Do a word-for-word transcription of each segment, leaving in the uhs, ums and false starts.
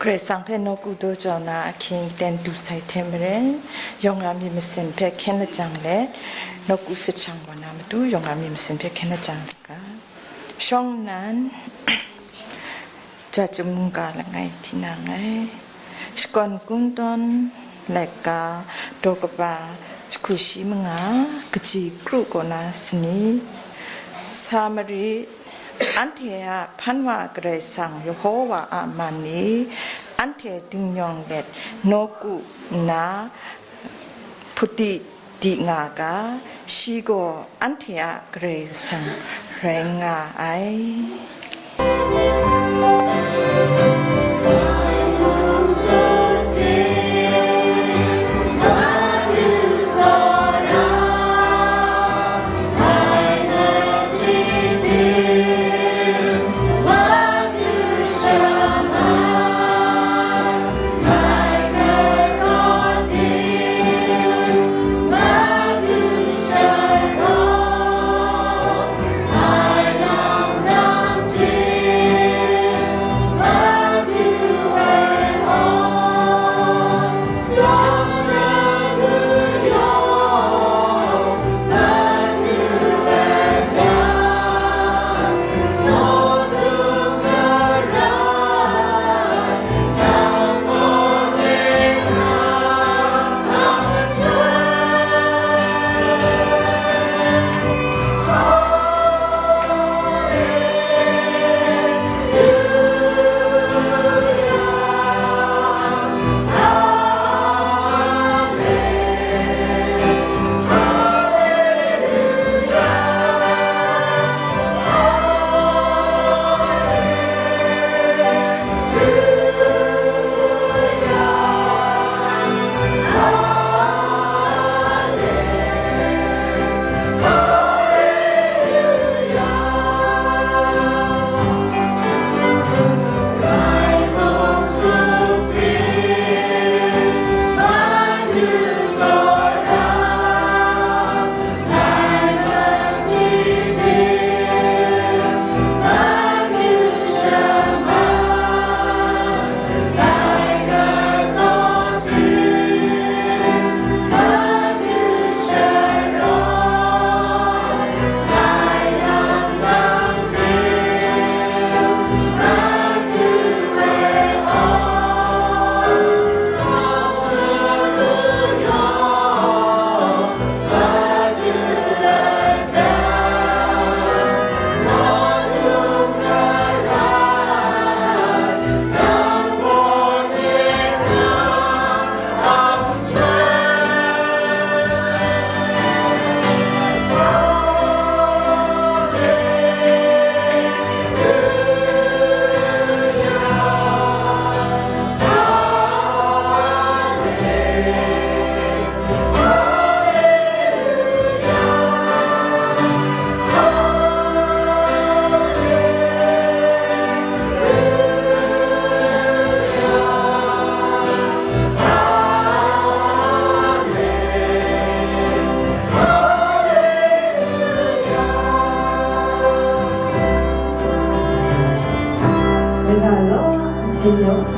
Karai Kasang hpe nawku daw jau na ahkying ten du sai hte maren, yawng a myit masin hpe hkyen lajang let, nawku sachang wa na matu, yawng a myit masin hpe hkyen lajang saga. Shawng nnan, Jachyum mungga langai tinang ai. Shakawn Kungdawn laika daw kaba jahku shi manga, kaji kru kaw na sani, sa marit, anhte a hpan wa Karai Kasang Yehowa a man ni, anhte dingyawng let nawku nna hput di di nga ga, shi gaw anhte a Karai Kasang rai nga ai.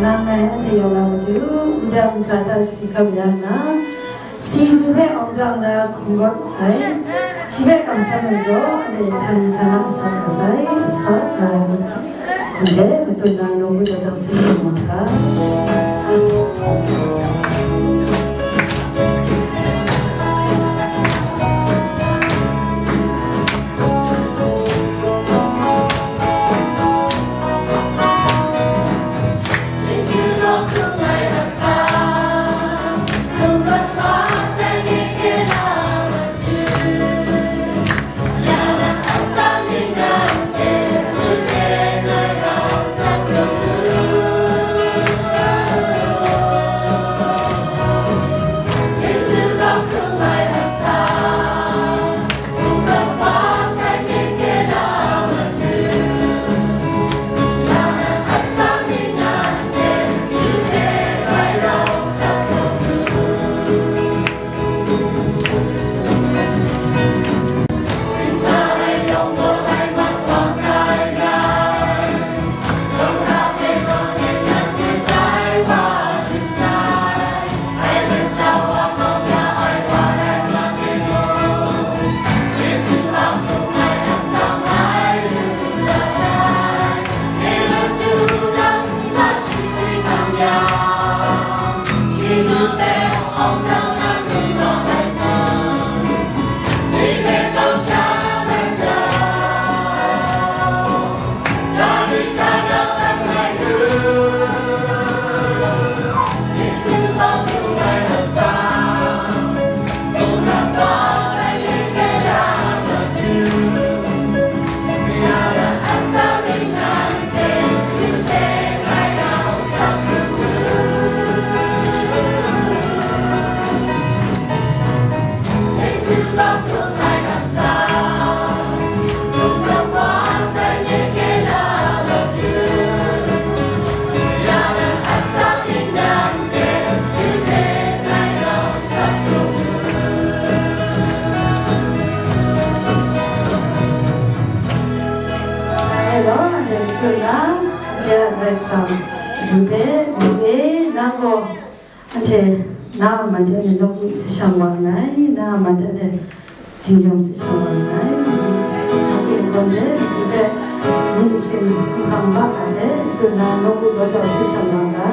Nang ngai anhte yawng na matu, ndang ntsa hta si hkam ya nna, si du hpe awng dang na hkum rawt ai. Shi hpe kamsham ai majaw, anhte htan htan na masat masai, sa nga ai. Ndai matut na nawku daw sai shangun hkra. Sa, jute, mate, na gaw, anhte, na a man de, nawku si shang wa nngai, na a man de, Tingkyawng si shang wa nngai. Hpyi hpang de, jute, myit masin, nhpang ba hta de, tut na nawku baw taw si shang wa ga.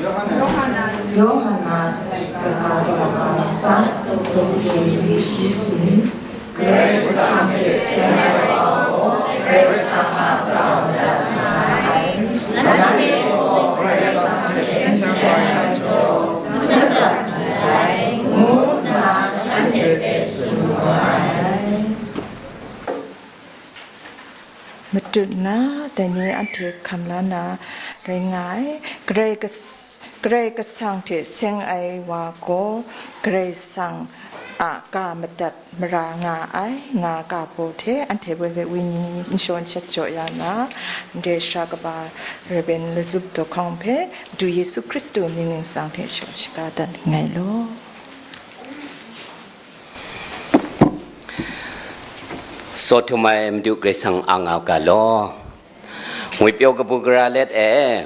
Yawhana, Yawhana, Matut na, dai ni anhte hkam la na rai nga ai. Karai Kas-, Karai Kasang hte seng ai wa gaw, Karai Kasang a ga madat mara nga ai, nga ga baw hte anhte woi woi ni n shawn shat jaw ya na, ndai sara kaba Rev. Lazup Dawhkawng hpe, Madu Yesu Hkristu mying ningsang hte shawn shaga dat nngai law. Sawt htum ai Madu Karai Kasang a nga ga law. Ngwipyaw kabu gara let e,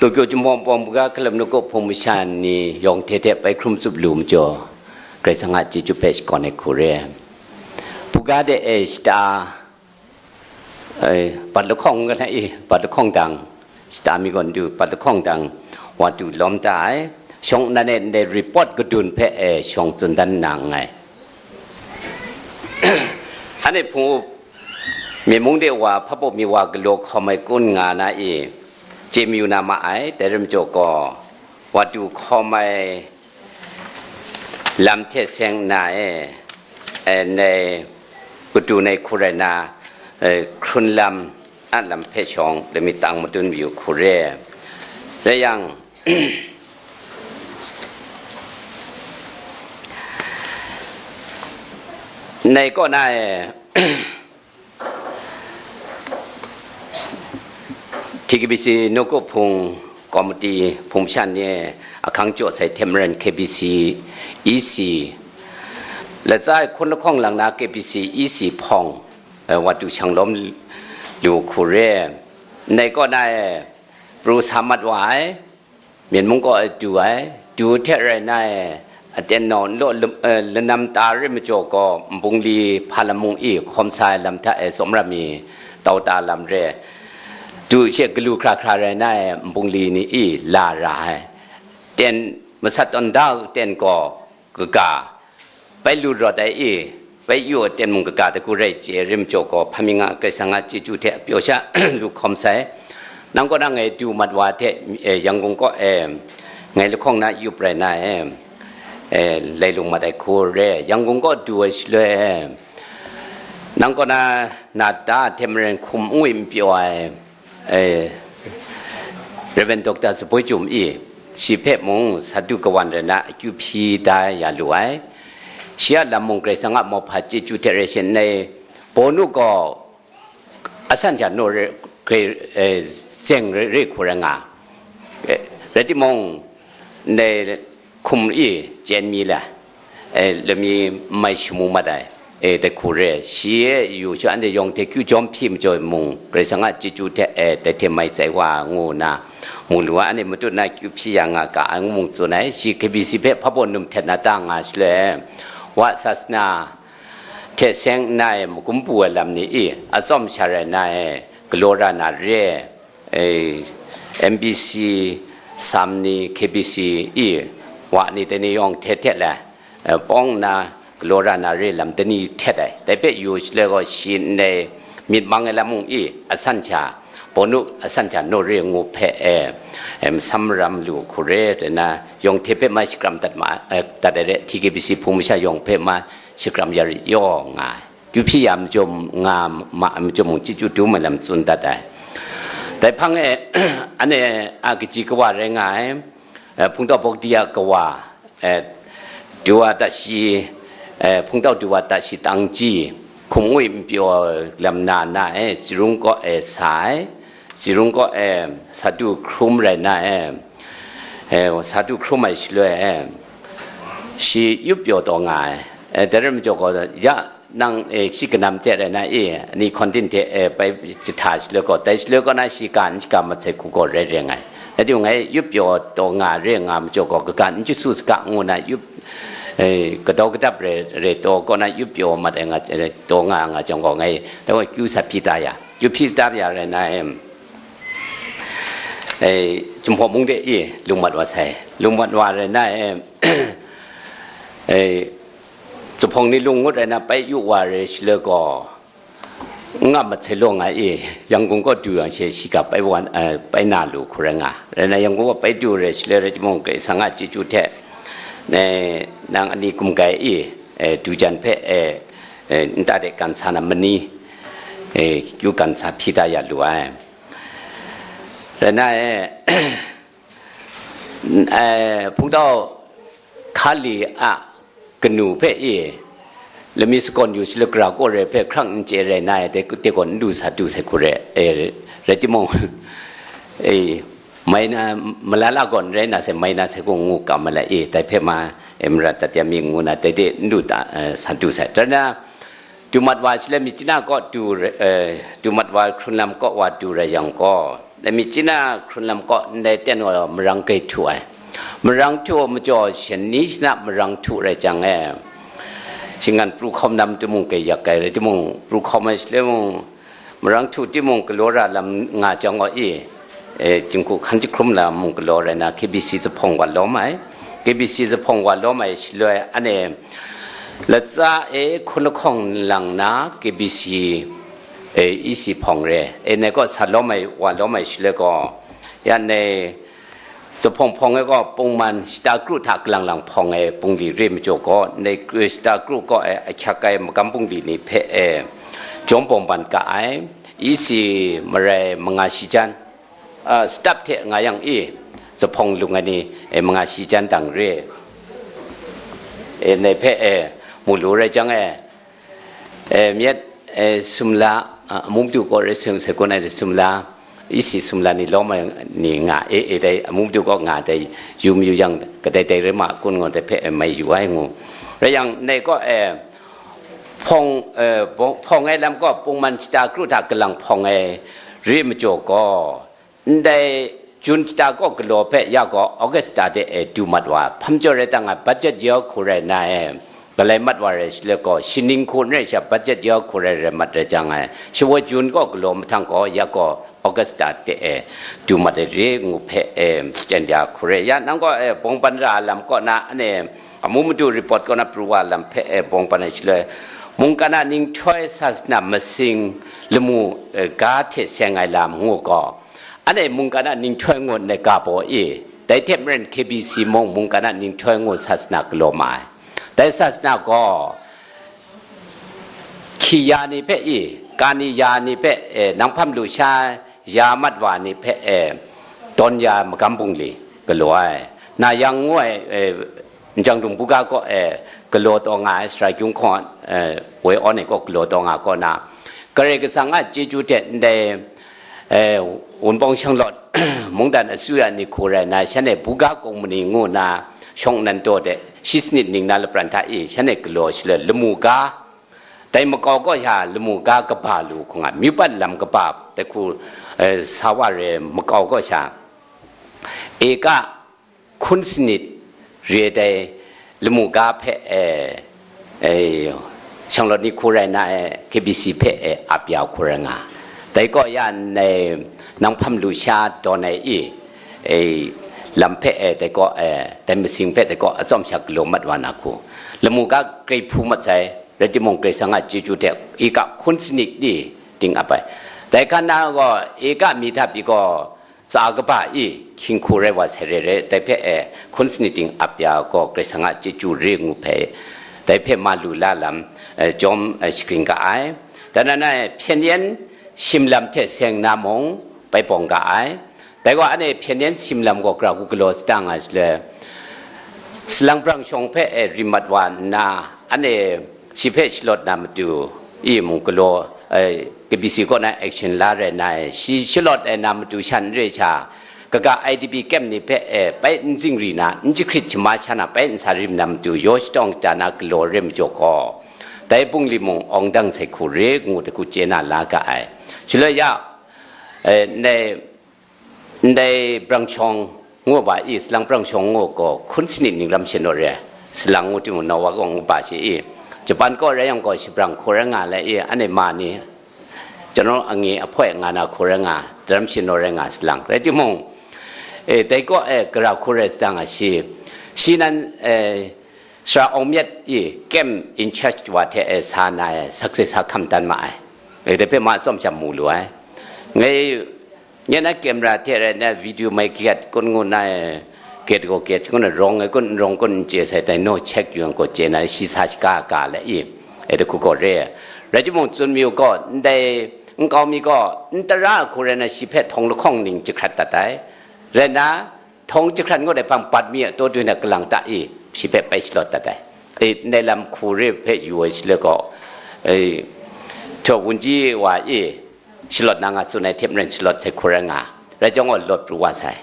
Tokyo Jinghpaw Pawng buga hkalem nawku hpung masha ni yawng hte hte bai hkrum tsup lu majaw, Karai Kasang a chyeju hpe shakawn ai hku re. Buga de e shata, e, bat lahkawng nga na i, bat lahkawng dang, shata mi gaw n du, bat lahkawng dang, wa du lawm da ai, shawng nnan e ndai report kadun hpe e shawng tsun dan nna nngai. Anhte hpung up, myen mung de wa hpabaw mi wa galaw hkawm ai kun nga na i, chye mayu na ma ai, dai rai majaw gaw, wa du hkawm ai lam hte seng nna e, e, ndai kadun ai hku rai na, e, hkrun lam a lam hpe shawng, lami tang madun mayu hku re. Rai yang, ndai kaw na e, T K B C nawku hpung komiti hpung masha ni e ahkang jaw sai hte maren K B C E C, latsa e hkun lahkawng lang na K B C E C hpawng, e, wa du shang lawm lu hku re. Ndai kaw na e, pru sa mat wa ai, myen mung kaw e du ai, du hte rai na e, aten naw n law lum-, e, lanam ta re majaw gaw, nbungli hpa lam mung i hkawm sa ai lam hta e tsawmram mi tau ta lam re, du she galu hkra hkra rai na e, nbungli ni i la ra ai. Ten masat tawn da u ten gaw, kaga, bai lu rawt ai i, bai yu aten mung kaga dagu rai chye rim jaw gaw, hpa mi nga Karai Kasang a chyeju hte pyaw sha lu hkawm sai. Nang kaw na ngai du mat wa hte, e, Yangon kaw e, ngai lahkawng na yup rai na e, e, lai lung mat ai hku re, Yangon kaw du ai shaloi e, nang kaw na nat ta hte maren hkum ngwi n pyaw ai, e, Rev. Doctor Zaboi Jum i, shi hpe mung Sadu kawan rai na akyu hpyi da ya lu ai. Shi a lam mung Karai Kasang a mauhpa chyeju hte rai shin ai, Bawnu gaw asan sha naw re, grai, e, zeng re, re hku rai nga. E, rai timung, ndai hkum i chyen mi la, e, lami mai shamu mat ai, e, dai hku re, shi e yu sha anhte yawng hte kyu jawm hpyi majaw mung, Karai Kasang a chyeju hte, e, dai hte mai tsai wa ngu nna, mu lu ai, anhte matut na kyu hpyi ya nga ga ai ngu mung tsun ai, shi K B C hpe hpa baw num htet na ta nga shaloi, wa sasana hte seng nna e magum pu ai lam ni i, atsawm sha rai na e, galaw ra na re, e, M B C, sam ni, K B C i, wa ni dai ni yawng hte hte le, e, pawng nna galaw ra na re lam dai ni htet ai. Dai hpe yu shaloi gaw shi ndai myit mang ai lam mung i, asan sha, Bawnu asan sha naw re ngu hpe, e, e, masam maram lu hku re, dai na yawng hte hpe mai shakram dat ma, e, dat ai re, T K B C hpung masha yawng hpe ma shakram ya rit yaw nga ai. Kyu hpyi ya majaw nga ma ai majaw mung, chyeju dum ai lam tsun dat ai. Dai hpang e, anhte a kaji kawa rai nga ai, e, Hpungtau Bawkdi a kawa, e, Duwa Tashi, e, Hpungtau Duwa Tashi Tangji, hkum ngwi n pyaw lam na na e, Zirung kaw e sa ai, Zirung kaw e Sadu hkrum rai na e, e, Sadu hkrum ai shaloi e, shi yup pyaw taw nga ai. E, dai rai majaw gaw, ya, nang, e, shi kanam hte rai na e, ni hkawn din hte, e, bai jahta shaloi gaw, dai shaloi kaw na shi ga n shaga mat sai hku gaw rai rai nga ai. Rai timung, ngai yup pyaw taw nga re nga majaw gaw, kaga n jasu saga ngu na yup, e, kadau kadap re, re taw kaw na yup pyaw mat ai nga, e, taw nga nga jang gaw, ngai dai gaw kyu sa hpyi ta ya, kyu hpyi ta ya rai na e, e, Jinghpaw mung de e lung mat wa sai, lung mat wa rai na e, E, zuphpawng ni lung ngut ai na pai yu wa re shi le gaw, n nga mat sai law nga e, Yangon kaw du yang she shiga pai wa, eh, pai na lu hku rai nga. Rai na Yangon kaw pai du re shi le rai timung, Karai Kasang a chyeju hte, eh, nang ani kum gai e, eh, du jan hpe, eh, eh, nta de kan sa na mani, eh, kyu kan sa hpyi da ya lu ai. Rai na e, eh, hpungtau hkali a kanu hpe e, lami sakawn yu shi le, gara kaw re hpe hkrang n chye rai na e, de, de gaw n du sa du sai hku re, e, rai timung, e, mai na, malala gaw n rai na sai, mai na sai hku ngu kam ma la e, dai hpe ma, e, mara tat ya mi ngu na, dai de n du ta, e, sa du sai. Dai na, du mat wa shi le, myit china kaw du re, e, du mat wa hkrun lam kaw wa du rai yang gaw, myit china hkrun lam kaw ndai ten wa marang grai htu ai. Marang htu majaw shani shana marang htu rai jang e, shinggan pru hkawm lam timung grai yak ai rai timung, pru hkawm ai shi le mung, marang htu timung galaw ra lam nga jang gaw e, e, jinghku hkan jahkrum lam mung galaw rai na, K B C zuphpawng wa lawm ai. K B C zuphpawng wa lawm ai shaloi, ane latsa e hkun lahkawng lang na K B C, e, E C hpawng re. E, nai kaw sa lawm ai, wa lawm ai shaloi gaw, ya nai zuphpawng hpawng e gaw pungman shata kru hta kalang lang hpawng ai pungli re majaw gaw, nai shata kru kaw e ahkyak ai magam pungli ni hpe e jawm bawng ban ga ai. E C marai manga shi jan, a, stap hte nga yang e, zuphpawng lung ai ni, e, manga shi jan dang re, e, nai hpe, e, mu lu rai jang e, e, myit, e, sumla, a, amu madu kaw rai sum sai kun ai sumla, E C sumla ni lawm ai ni nga e, e, dai amu madu kaw nga dai yu mayu yang, kadai dai rai ma kun ngaw dai hpe, e, mai yu ai ngu. Rai yang, nai kaw, e, hpawng, e, bawng-, hpawng ai lam gaw pungman shata kru hta kalang hpawng ai re majaw gaw, ndai June shata kaw galaw hpe ya gaw August shata de e du mat wa, hpa majaw rai tang ai budget ya hku rai na e, galai mat wa rai shi le gaw, shaning hku n rai sha budget ya hku rai rai mat rai jang ai, shawa June kaw galaw mahtang gaw ya gaw August shata de e du mat ai re ngu hpe, e, shachyen ya hku rai. Ya nang gaw, e, bawng ban ra lam kaw na, ane, amu madu report kaw na pru wa lam hpe, e, bawng ban ai shaloi, mungkan a ninghtoi sasana masing lamu, e, ga hte seng ai lam ngu gaw, ane mungkan a ninghtoi ngut ai ga baw e, dai hte maren K B C mung mungkan a ninghtoi ngu sasana galaw ma ai. Dai sasana gaw, hki ya ni hpe e, kani ya ni hpe, e, nang hpam lu sha ya mat wa ni hpe, e, dawn ya magam bungli galaw ai. Na yang ngu ai, e, Njang Dung buga kaw e galaw taw nga ai, Sara Kyung hkawng, e, woi awn e kaw galaw taw nga kaw na, Karai Kasang a chyeju hte ndai, e, Wunpawng Shanglawt mungdan asuya ni hku rai na, shanhte buga kungmani ngu na, shawng nnan taw de, shi sanit ning na lapran hta e, shanhte galaw shaloi, lamu ga, dai makau kaw sha lamu ga kaba lu hku nga, myu pat lam kaba dai hku, e, sa wa re makau kaw sha, eka hkun sanit re ai dai lamu ga hpe, e, e, Shanglawt ni hku rai na e, K B C hpe, e, ap ya hku rai nga. Dai kaw ya ndai nang hpam lu sha dawn ai e, e, lam hpe, e, dai kaw, e, dai masing hpe dai kaw atsawm sha galaw mat wa na hku, lamu ga grai hpu mat sai, rai timung, Karai Kasang a chyeju hte eka hkun sanit ni ting ap ai. Dai hkan na gaw, eka mi hta pyi gaw, tsa kaba e hkying hku rai wa sai re re, dai hpe, e, hkun sanit ting ap ya gaw, Karai Kasang a chyeju re ngu hpe, dai hpe ma lu la lam, e, jawm, e, shagrin ga ai. Dan na na e, hpyen yen shim lam hte seng na mung bai bawng ga ai. Dai gaw, ane hpyen yen shim lam gaw gara hku galaw sa ta nga shaloi, salang brang shawng hpe, e, rim mat wa nna, ane shi hpe shalawt na matu e mung galaw, e, K B C kaw na action la rai na e, shi shalawt ai na matu sha n re sha, kaga I D P camp ni hpe, e, bai n zingri na, n jahkrit jama sha na, bai n sa rim na matu, yaw shatawng ja na galaw re majaw gaw, dai bungli mung awng dang sai hku re ngu dai hku chye na la ga ai. Shaloi ya, e, ndai Ndai brang shawng ngu ba e, salang brang shawng ngu gaw, hkun sanit ning ram shin naw re, salang ngu timung, nawa gaw ngu ba shi e, Japan kaw rai yang gaw, shabrang hku rai nga lai e, ane ma ni, General Ange Ahpoi nga na hku rai nga, daram shin naw rai nga salang. Rai timung, e, dai kaw e, gara hku rai sa ta nga shi, shi nan, e, Sara Awng Myat i kem in charge wa hte e sa na e, sakse sa hkam dan ma ai. E, dai hpe ma tsawm sham mu lu ai. Ngai, nye na camera hte rai na, video mai kayat kun ngu na e, get gaw get, ngu na rawng e kun, n rawng kun, n chye sai, dai no check yu yang gaw chye na, shi sa shaga ga le i, e, dai hku gaw re ai. Rai timung, tsun mi u gaw, ndai nkau mi gaw, n tara ai hku rai na, shi hpe htawng lahkawng ning jahkrat dat ai. Rai na, htawng jahkrat ngut ai hpang bat mi a taw dun ai kalang ta i, shi hpe bai shalawt dat ai. E, ndai lam hku re hpe yu ai shaloi gaw, e, htawt wunji wa i, shalawt na nga tsun ai hte maren shalawt sai hku rai nga, rai jang gaw lawt pru wa sai.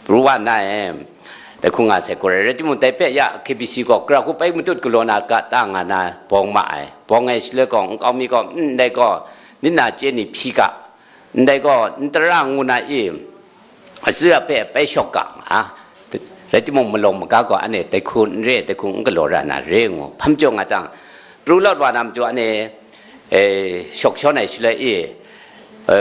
Pru wa na e, dai hku nga sai hku rai, rai timung, dai hpe ya K B C gaw, gara hku bai matut galaw na ga ta nga na bawng ma ai. Bawng ai shaloi gaw, nkau mi gaw, "Mm, ndai gaw, nit na chye ni hpyi ga, ndai gaw, n tara ngu na i, asuya hpe bai shawk ga," nga. Rai timung, malawng maga gaw, "Ane, dai hku n re, dai hku n galaw ra na re," ngu hpam jaw nga jang, pru lawt wa na matu, ane, e, shawk shawn ai shaloi i, e,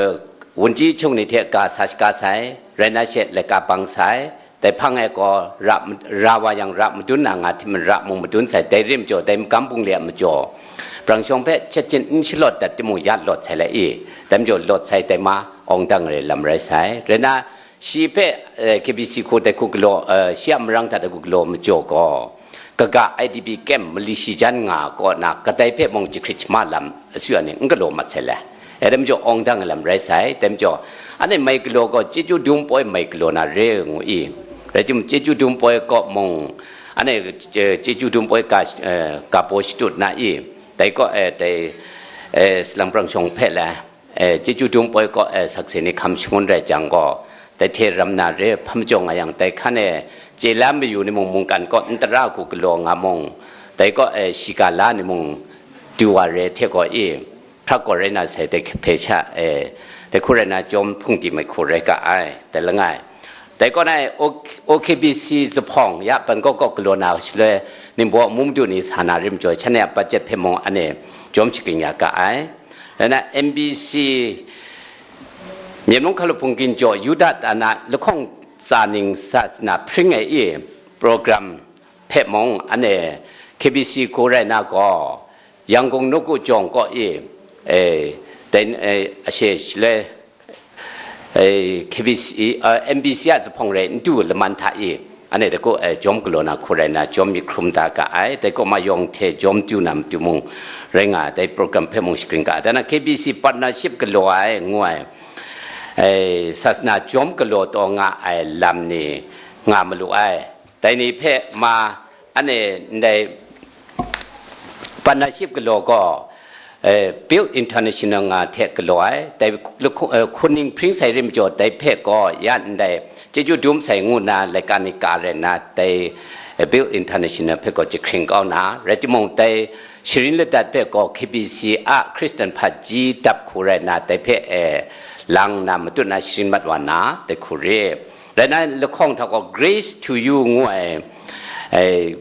wunji hkyung ni hte ga sa shaga sai, rai na she laika bang sai, dai hpang e gaw ra, ra wa yang ra madun na nga hte maren ra mung madun sai, dai rim jaw, dai magam bungli a majaw, brang shawng hpe chet chin n shalawt dat timung, ya lawt sai le i, dai majaw lawt sai, dai ma awng dang ai lam rai sai. Rai na, shi hpe, eh, K B C hku dai hku galaw, eh, shi a marang hta dai hku galaw majaw gaw, kaga I D P camp mali shi jan nga kaw na, kadai hpe mung jahkrit shama lam asuya ni n galaw mat sai le. E, dai majaw awng dang ai lam rai sai, dai majaw, ane mai galaw gaw, chyeju dum poi mai galaw na re ngu i, rai timung, chyeju dum poi kaw mung, ane, eh, chyeju dum poi ga, eh, ga baw shatut na i, dai kaw, eh, dai, eh, salang brang shawng hpe le, eh, chyeju dum poi kaw, eh, sakse ni hkam shangun rai jang gaw, dai hte ram na re hpam jaw nga yang, dai hkan e chye la mayu ni mung, mungkan kaw n tara hku galaw nga mung, dai kaw, eh, shiga la ni mung du wa re hte gaw i, hprak gaw rai na sai, dai hpe sha, eh, dai hku rai na, jawm hpung tim ai hku rai ga ai, dai langai. Dai kaw na e, O-, O K B C zuphpawng ya Bangkok kaw galaw na shaloi, ningbaw amu madu ni sa na rim jaw, shanhte a budget hpe mung ane jawm shagrin ya ga ai. Rai na, M B C, Myen mung hkalup hpung ginjaw, Yuda tana lahkawng tsa ning sa na hpring ai i, program hpe mung, ane K B C hku rai na gaw, Yangon nawku jawng kaw i, e, dai, e, ashe shaloi, e, K B C, e, M B C a zuphpawng rai n du laman hta i, ane dai kaw, e, jawm galaw na hku rai na, jawm myit hkrum da ga ai, dai kaw ma yawng hte jawm du na matu mung rai nga, dai program hpe mung shagrin ga ai. Dan na K B C partnership galaw ai ngu ai, e, sasana jawm galaw taw nga ai lam ni nga malu ai. Dai ni hpe ma, ane ndai partnership galaw gaw, eh, Build International nga hte galaw ai, dai lahku-, eh, hkun ning hpring sai rim jaw, dai hpe gaw ya ndai chyeju dum sai ngu na laika ni ka rai na, dai, eh, Build International hpe gaw jahkring kau na, rai timung, dai sharin ladat hpe gaw K B C a Khristan hpaji dap hku rai na, dai hpe, eh, lang na matut na sharin mat wa na, dai hku re. Rai na, lahkawng hta gaw Grace to You ngu ai, eh,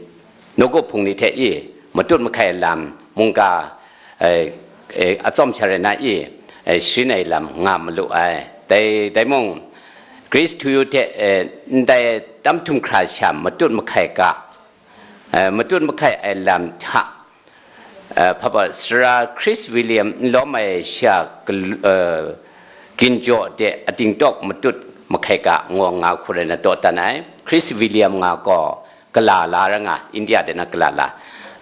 nawku hpung ni hte i, matut mahkai lam, mungga, eh, eh, atsawm sha rai na i, eh, sharin ai lam nga malu ai. Dai, dai mung, Grace to You hte, eh, ndai tam htum hkra sha matut mahkai ga, eh, matut mahkai ai lam hta, eh, hpa ba, Sara Chris William n lawm ai sha gal-, eh, ginjaw de ating tawk matut mahkai ga ngu nga hku rai na taw dan ai. Chris William nga gaw, kala la ra nga, India de na kala la.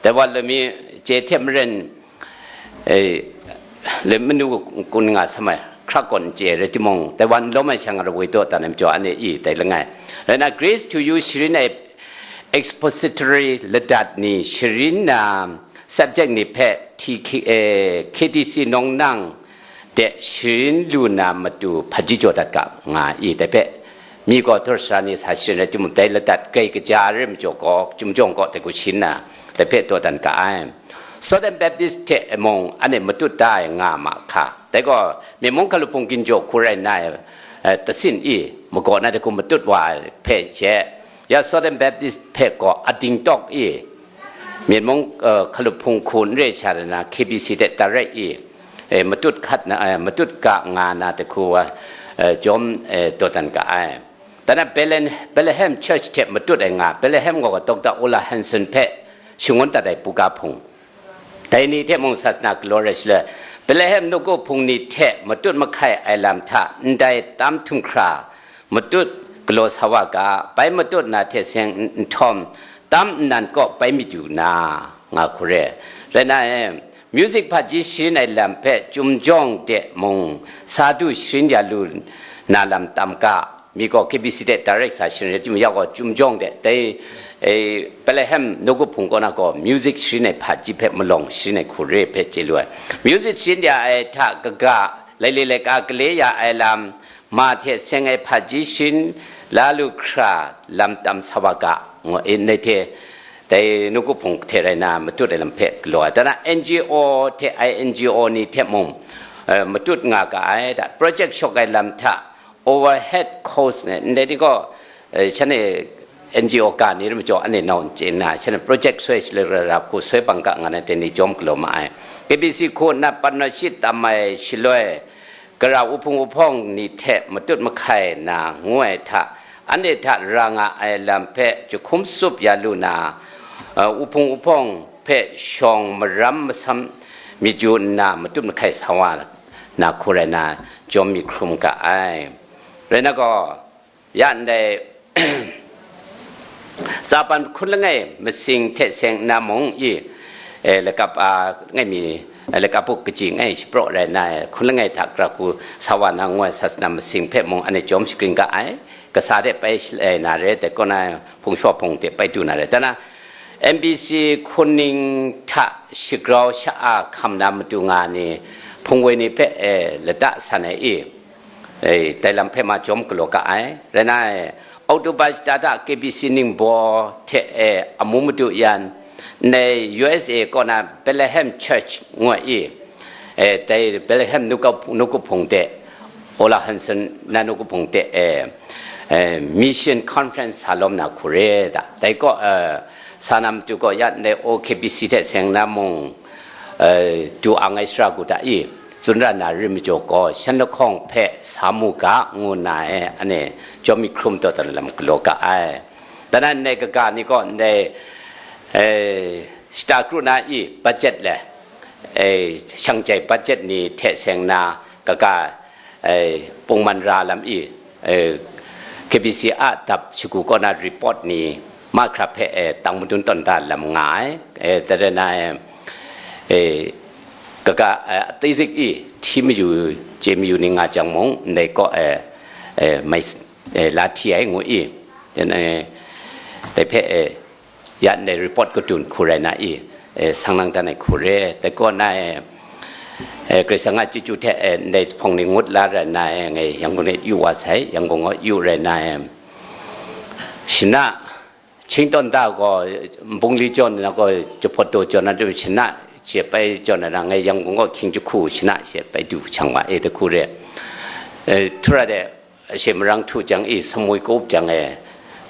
Dai wa lami chye hte maren, eh, le manu kun nga samai, hkrak gaw n chye rai timung, dai wa n lawm ai sha nga rawoi taw dan ai majaw, ane i dai langai. Rai na, Grace to You sharin ai expository ladat ni sharin na subject ni hpe T K, eh, K T C nawng nang de sharin lu na matu hpaji jaw dat ga nga i, dai hpe mi gaw htor sara ni sa sharin rai timung, dai ladat grai kaja ai rai majaw gaw, Chyum jawng gaw dai hku sharin na, dai hpe taw dan ga ai. Southern Baptist hte mung ane matut da ai nga ma hka. Dai gaw, Myen mung hkalup hpung ginjaw hku rai na ai, eh, tasin i, magaw na dai hku matut wa ai hpe she, ya Southern Baptist hpe gaw ating tawk i, Myen mung, eh, hkalup hpung hku n re sha rai na, K B C hte direct i, eh, matut hkat na, eh, matut ga nga na dai hku wa, eh, jawm, eh, taw dan ga ai. Dan na Bethlehem, Bethlehem Church hte matut ai nga, Bethlehem gaw Doctor Ola Hanson hpe shangun dat ai buga hpung, dai ni hte mung sasana galaw rai shaloi, Betlehem nawku hpung ni hte matut mahkai ai lam hta ndai tam htum hkra matut galaw sa wa ga, bai matut na hte seng nhtawm, tam nnan kaw bai myit yu na, nga hku re. Rai na e, music hpaji sharin ai lam hpe Chyum Jawng de mung sa du sharin ya lu na lam tam ga, mi gaw K B C de direct sa sharin rai timung, ya gaw Chyum Jawng de, dai, e, Betlehem nawku hpung kaw na gaw music sharin ai hpaji hpe malawng sharin ai hku re hpe chye lu ai. Music sharin ya ai hta kaga, laile laika gale ya ai lam, ma hte seng ai hpaji sharin la lu hkra lam tam sa wa ga, ngu, e, ndai hte, dai nawku hpung hte rai na matut ai lam hpe galaw ai. Tana N G O hte ai N G O ni hte mung, eh, matut nga ga ai, da project shawk ai lam hta overhead cost ne, ndai ni gaw, eh, shan e N G O ga ni rai majaw, ane nau n chye nna, shan e project soi shaloi ra ra hku soi bang ga nga na, dai ni jawm galaw ma ai. K B C hku nna partnership tam ai shaloi, gara wuhpung wuhpawng ni hte matut mahkai na ngu ai hta, anhte hta ra nga ai lam hpe jahkum tsup ya lu na, uh, wuhpung wuhpawng hpe shawng maram masam myit yu nna matut mahkai sa wa na hku rai na, jawm mi hkrum ga ai. Rai na gaw, ya ndai, Tsapan hkun langai masing hte seng nna mung i, e, lakap, a, ngai mi, e, lakap buk kaji ngai shapraw rai na, e, hkun langai hta gara hku sa wa na ngu ai sasana masing hpe mung anhte jawm shagrin ga ai, kasa de bai shalai na re, dai kaw na hpung shaw hpung de bai du na re. Tana M B C hkun ning hta shagrau sha-a hkam na matu nga ni, hpung woi ni hpe, e, lata san ai i, e, dai lam hpe ma jawm galaw ga ai. Rai na e, October shata hta K B C ningbaw hte e amu madu yan, ndai U S A kaw na Bethlehem Church ngu ai i, e, dai Bethlehem nawku, nawku hpung de, Ola Hanson na nawku hpung de, e, e, Mission Conference sa lawm na hku re da. Dai kaw, e, sa na matu kaw ya ndai O K B C hte seng na mung, e, du ang ai sara ku ta i, tsun ra na ri majaw gaw, shan lahkawng hpe sa mu ga, ngu nna e, ane, jawm mi hkrum taw dan lam galaw ga ai. Dan nan ndai kaga ni gaw ndai, e, shata kru na i budget le, e, shang jai budget ni hte seng na kaga, e, pungman ra lam i, e, K B C a dap shagu kaw na report ni mahkra hpe, e, tang madun tawn da lam nga ai. E, dai rai na, e, e, kaga, e, a taizik i hti mayu, chye mayu ni nga jang mung, ndai kaw, e, e, mai, e, la hti ai ngu i, dan, e, dai hpe, e, ya ndai report kadun hku rai na i, e, sang lang dan ai hku re. Dai kaw na, e, e, Karai Kasang a chyeju hte, e, ndai hpawng ni ngut la rai na, e, ngai Yangon e yu wa sai, Yangon gaw yu rai na, e, shana, Chington da gaw, Nbungli jaw na gaw, Jahpawt daw jaw na, shana she bai jaw na, ngai Yangon gaw hkying jahku shana she bai du shang wa e, dai hku re. E, htura de, she marang htu jang i, samwi ka-up jang e,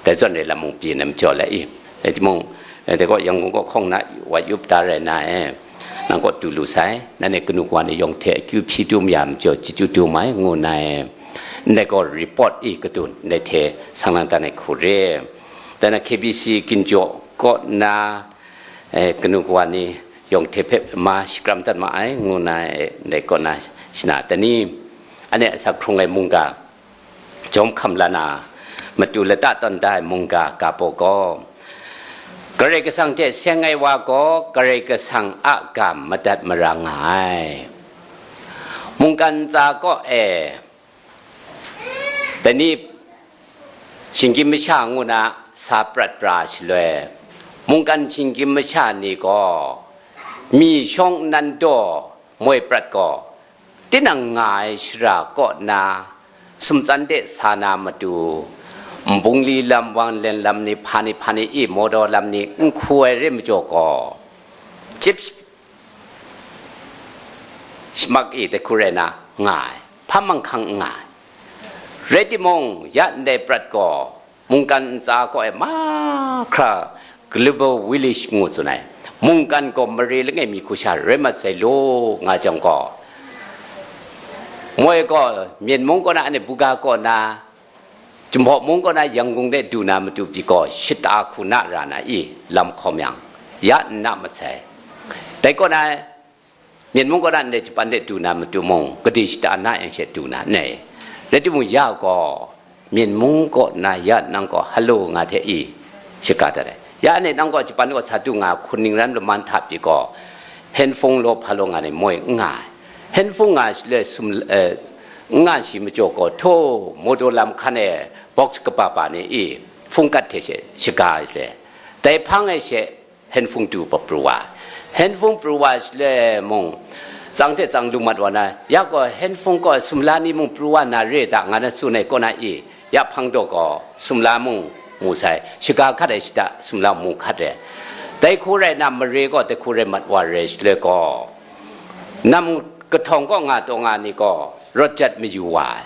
dai zawn re lam mung pyi na majaw la i. E, timung, e, dai gaw Yangon gaw hkawng na wa yup da rai na e, nang gaw du lu sai, nan e kanu kawa ni yawng hte akyu hpyi dum ya majaw, chyeju dum ai, ngu na e, ndai gaw report i kadun, ndai hte sang lang dan ai hku re. Dan na K B C ginjaw kaw na, e, kanu kawa ni yawng hte hpe ma shakram dat ma ai, ngu na, e, ndai kaw na shana tani, ane asak hkrung ai mungga, jawm hkam la na, matu lata tawn da ai mungga ga baw gaw, Karai Kasang hte seng ai wa gaw Karai Kasang a ga madat mara nga ai. Mungkan ntsa kaw e, dai ni shinggyim masha ngu na sa prat pra shaloi, mungkan shinggyim masha ni gaw mi shawng nnan daw moi prat gaw, tinang nga ai shara kaw na, sumtsan de sa na matu, Nbungli lam, Wanglen lam ni, hpa ni, hpa ni i, Mawdaw lam ni, n hku ai re majaw gaw, chip shamak i dai hku rai na nga ai, hpa manghkang n nga ai. Rai timung, ya ndai prat gaw, mungkan ntsa kaw e mahkra Global Village ngu tsun ai. Mungkan gaw mare langai mi hku sha rai mat sai law nga jang gaw, moi gaw Myen mung kaw na, ane buga kaw na, Jinghpaw mung kaw na, Yangon de du na matu pyi gaw, shata hku na ra na i, lam hkawm yang, ya n na masai. Dai kaw na, Myen mung kaw na ndai Japan de du na matu mung, gade shata na yang she du na, ne. Rai timung, ya gaw, Myen mung kaw na ya nang gaw halo nga hte i, shaga dat ai. Ya ne nang gaw Japan kaw sa du nga, hkun ning ran laman hta pyi gaw, handphone law hpa law nga ni moi n nga ai. Handphone nga shaloi sum, eh, n nga shi majaw gaw, hto, motor lam hkan e box kaba ba ni i, hpung kat hte she shaga ai re. Dai hpang e she, handphone du pa pru wa. Handphone pru wa shaloi mung, tsang hte tsang lu mat wa na, ya gaw handphone kaw sumla ni mung pru wa na re da nga na tsun ai kaw na i, ya hpang daw gaw sumla mung mu sai, shaga hkat ai shata sumla mu hkat re. Dai hku rai na, mare gaw dai hku rai mat wa re shaloi gaw, nam kahtawng kaw nga taw nga ni gaw rawt jat mayu wa ai.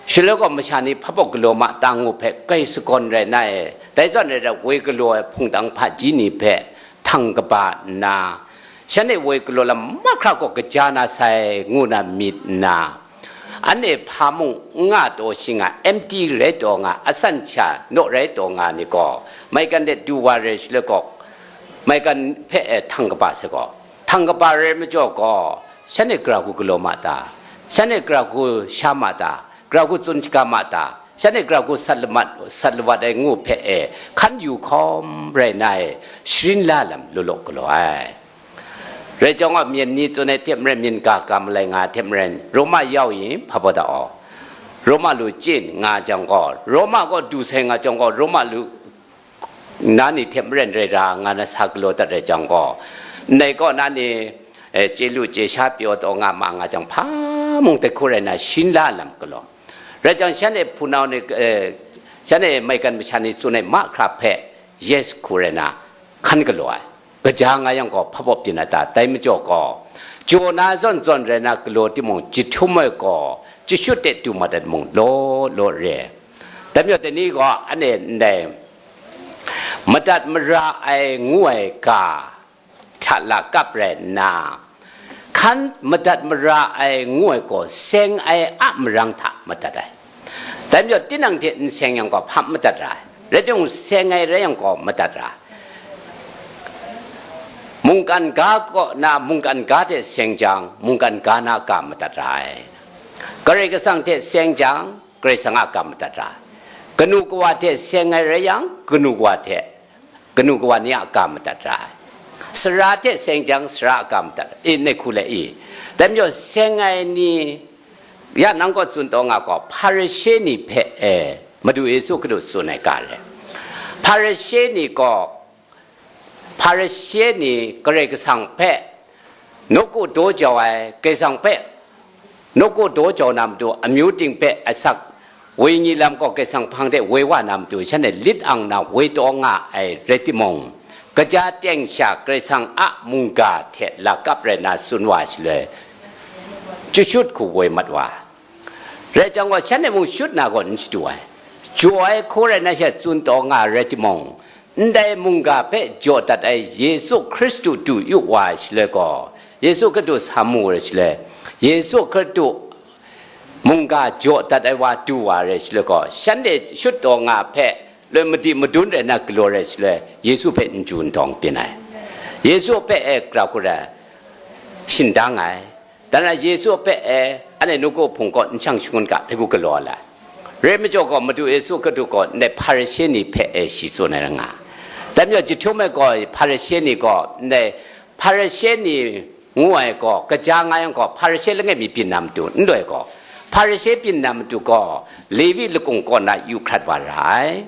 Shaloi gaw masha ni hpa baw galaw ma ta ngu hpe grai sagawn rai na e, dai zawn rai rai, woi galaw ai hpungtang hpaji ni hpe htang kaba nna, shanhte woi galaw lam mahkra gaw kaja na sai, ngu na myit nna, anhte hpa mung n nga taw shi nga, empty rai taw nga, asan sha naw rai taw nga ni gaw, maigan de du wa re shaloi gaw, maigan hpe e htang kaba sai gaw, htang kaba rai majaw gaw, shanhte gara hku galaw ma ta, shanhte gara hku sha ma ta, gara hku tsun shaga ma ta, shanhte gara hku sat lamat, sat lawat ai ngu hpe e hkan yu hkawm rai na e, sharin la lam law law galaw ai. Rai jang gaw, myen ni tsun ai hte maren, myen ga ga malai nga ai hte maren, Roma yau yin hpa baw da aw, Roma lu chyin nga jang gaw, Roma gaw du sai nga jang gaw, Roma lu na ni hte maren rai ra nga na sa galaw dat rai jang gaw, ndai kaw na ni, eh, chye lu chye sha pyaw taw nga ma nga jang, hpa mung dai hku rai na sharin la lam galaw. Rai jang, shanhte hpunau ni, eh, shanhte maigan masha ni tsun ai mahkra hpe yes hku rai na hkan galaw ai. Kaja nga yang gaw, hpa baw byin ai ta? Dai majaw gaw, jaw na zawn zawn rai na galaw timung, jahtum ai gaw jashut de du mat ai mung law law re. Dai majaw, dai ni gaw anhte ndai madat mara ai ngu ai ga hta lakap rai nna, hkan madat mara ai ngu ai gaw seng ai a marang hta madat ai. Dai majaw, tinang hte n seng yang gaw, hpa madat ra ai. Rai timung, seng ai rai yang gaw, madat ra ai. Mungkan ga kaw na, mungkan ga hte seng jang, mungkan ga na ga madat ra ai. Karai Kasang hte seng jang, Karai Kasang a ga madat ra ai. Kanu kawa hte seng ai rai yang, kanu kawa hte, kanu kawa ni a ga madat ra ai. Sara hte seng jang, sara a ga madat ra ai. E, ndai hku le i. Dai majaw, seng ai ni, ya nang gaw tsun taw nga gaw, Hparishe ni hpe, e, Madu Yesu Hkristu tsun ai ga re. Hparishe ni gaw, Hparishe ni Karai Kasang hpe nawku daw jau ai, Karai Kasang hpe nawku daw jau na matu, amyu ting hpe asak, wenyi lam gaw Karai Kasang hpang de woi wa na matu, shanhte lit ang na woi taw nga ai rai timung, kaja teng sha Karai Kasang a mungga hte lakap rai na tsun wa shaloi, jashut hku woi mat wa. Rai jang gaw, shanhte mung shut na gaw n shadu ai. Jaw ai hku rai na she tsun taw nga ai rai timung, ndai mungga hpe jaw dat ai Yesu Hkristu du yu wa ai shaloi gaw, Yesu Hkristu sa mu ai shaloi, Yesu Hkristu mungga jaw dat ai wa du wa ai shaloi gaw, shanhte shut taw nga hpe loi madi madun rai na galaw ai shaloi, Yesu hpe n ju n dawng byin ai. Yesu hpe e gara hku rai shindang ai. Dan na Yesu hpe e, anhte nawku hpung kaw n shang shangun ga, dai hku galaw ai. Rai majaw gaw, Madu Yesu Hkristu gaw ndai Hparishe ni hpe e shi tsun ai ra nga. Dai majaw, jahtum ai gaw, Hparishe ni gaw, ndai Hparishe ni ngu ai gaw, kaja nga yang gaw, Hparishe langai mi byin na matu, n loi gaw, Hparishe byin na matu gaw, Levi lakung kaw na yu hkrat wa ra ai.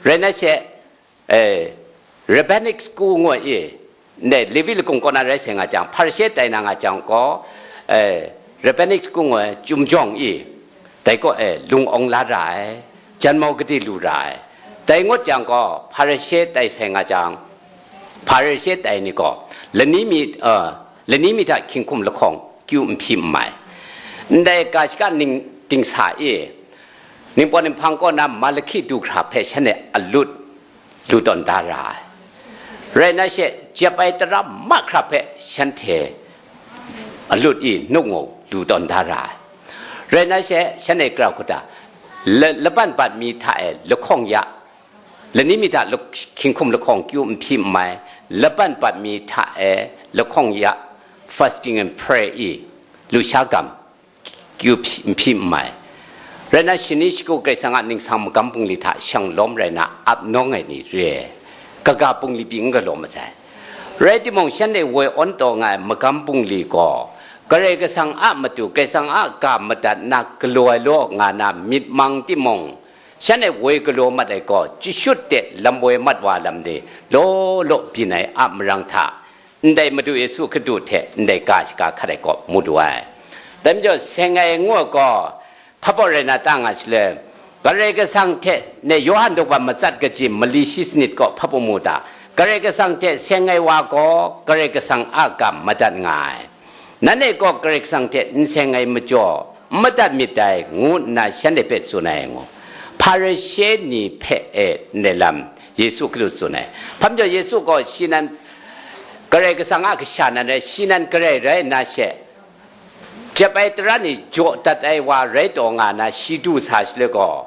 Rai na she, eh, Rabbinic School ngu ai, ndai Levi lakung kaw na rai sai nga jang, Hparishe tai na nga jang gaw, eh, Rabbinic School ngu ai, Chyum jawng i, dai kaw e lung awng la ra ai, janmau gade lu ra ai. Dai ngut jang gaw, Hparishe tai sai nga jang, Hparishe tai ni gaw, lani mi, eh, lani mi hta hkying hkum lahkawng kyu n hpyi n mai. Ndai ga shaka ning dingsa e, Ningpawt Ninghpang kaw na Malahki du hkra hpe shanhte alut lu tawn da ra ai. Rai na she, jep ai tara mahkra hpe shanhte alut i nukngu lu tawn da ra ai. Rai na she, shanhte gara hku ta, la-, laban bat mi hta e lahkawng ya, lani mi hta lak-, hkying hkum lahkawng kyu n hpyi n mai, laban bat mi hta e lahkawng ya, fasting and pray i, lusha gam kyu hpyi n mai. Rai na, shani shagu Karai Kasang a ningsang magam bungli hta shang lawm rai na ap nawng ai ni re, kaga bungli pyi n galaw masai. Rai timung, shanhte woi awn taw nga ai magam bungli gaw Karai Kasang a matu, Karai Kasang a ga madat na galaw ai law nga na myit mang timung, shanhte woi galaw mat ai gaw, chyashut de lam woi mat wa lam de, law law byin ai a marang hta, ndai Madu Yesu Hkristu hte ndai ga shaga hkat ai kaw mu lu ai. Dai majaw, seng ai ngu ai gaw, hpa baw rai na ta nga shaloi, Karai Kasang hte ne Yawhan daw ba matsat kaji mali shi sanit kaw hpa baw mu ta? Karai Kasang hte seng ai wa gaw Karai Kasang a ga madat nga ai. Nanhte gaw Karai Kasang hte n seng ai majaw, n madat myit dai, ngu nna shanhte hpe tsun ai ngu, Hparishe ni hpe e ndai lam Yesu Hkristu tsun ai. Hpa majaw, Yesu gaw shi nan Karai Kasang a kasha nan rai, shi nan Karai rai nna she, jep ai tara ni jaw dat ai wa rai taw nga na, shi du sa shaloi gaw,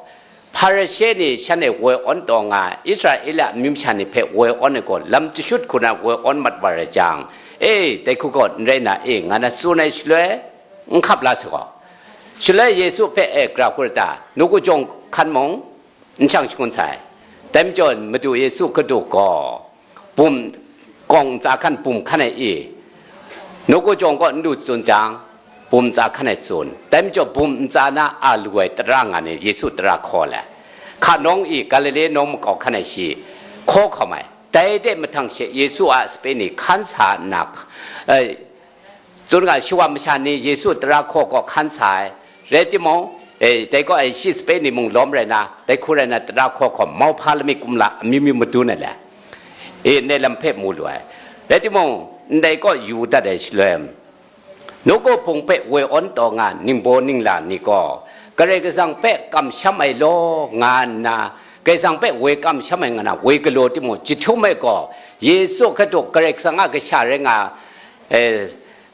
Hparishe ni shanhte woi awn taw nga, Israela amyu masha ni hpe woi awn ai gaw, lam jashut hku na woi awn mat wa rai jang, e, dai hku gaw n rai na e, nga na tsun ai shaloi, n hkap la sa gaw. Shaloi Yesu hpe e, Gara hku rai ta? Nawku jawng hkan mung n shang shangun sai. Dai majaw, Madu Yesu Hkristu gaw bum, kawng ntsa hkan bum hkan ai i, nawku jawng kaw n du tsun jang, bum ntsa hkan ai tsun. Dai majaw, bum ntsa na a lu ai tara nga ni Yesu tara hkaw ai. Hka nawng i, Galile nawng makau hkan ai shi hkaw hkawm ai. Dai de mahtang she Yesu a sape ni hkan sa nna, e, tsun ga, shawa masha ni Yesu tara hkaw gaw hkan sa ai. Rai timung, e, dai gaw, e, shi sape ni mung lawm rai na, dai hku rai na, tara hkaw hkawm, mauhpa lamik kumla amyu myu madun ai le, e, ndai lam hpe mu lu ai. Rai timung, ndai kaw yu dat ai shaloi, nawku hpung hpe woi awn taw nga ningbaw ningla ni gaw, Karai Kasang hpe kamsham ai law nga nna, Karai Kasang hpe woi kamsham ai nga na, woi galaw timung, jahtum e gaw, Yesu Hkristu Karai Kasang a kasha rai nga, e,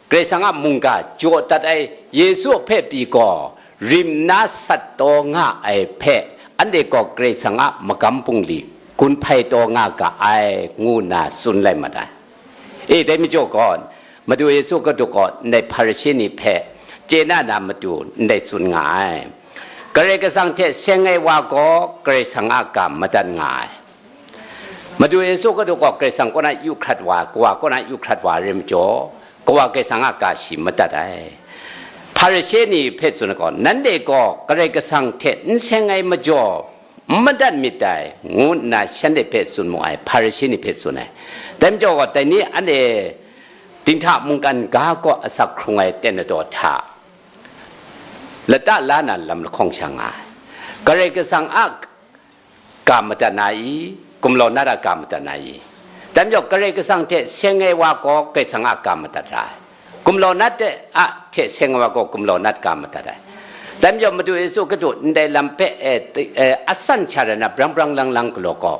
Karai Kasang a mungga jaw dat ai Yesu hpe pyi gaw, rim na sat taw nga ai hpe, anhte gaw Karai Kasang a magam bungli gun hpai taw nga ga ai, ngu nna tsun lai mat ai. E, dai majaw gaw, Madu Yesu Hkristu gaw ndai Hparishe ni hpe chye na na matu ndai tsun nga ai. Karai Kasang hte seng ai wa gaw Karai Kasang a ga madat nga ai. Madu Yesu Hkristu gaw Karai Kasang kaw na yu hkrat wa, Kawa kaw na yu hkrat wa rai majaw, Kawa Karai Kasang a ga shi madat ai. Hparishe ni hpe tsun ai gaw, nanhte gaw Karai Kasang hte n seng ai majaw, n madat myit dai, ngu nna shanhte hpe tsun mu ai, Hparishe ni hpe tsun ai. Dai majaw gaw, dai ni anhte dinghta mungkan ga kaw asak hkrung ai ten ladaw hta lata la na lam lahkawng sha nga ai. Karai Kasang a ga madat na i, gumlau nat a ga madat na i? Dai majaw, Karai Kasang hte seng ai wa gaw Karai Kasang a ga madat ra ai. Gumlau nat de a hte seng ai wa gaw gumlau nat ga madat ai. Dai majaw, Madu Yesu Hkristu ndai lam hpe, e, e, asan sha rai na, brang brang lang lang galaw gaw,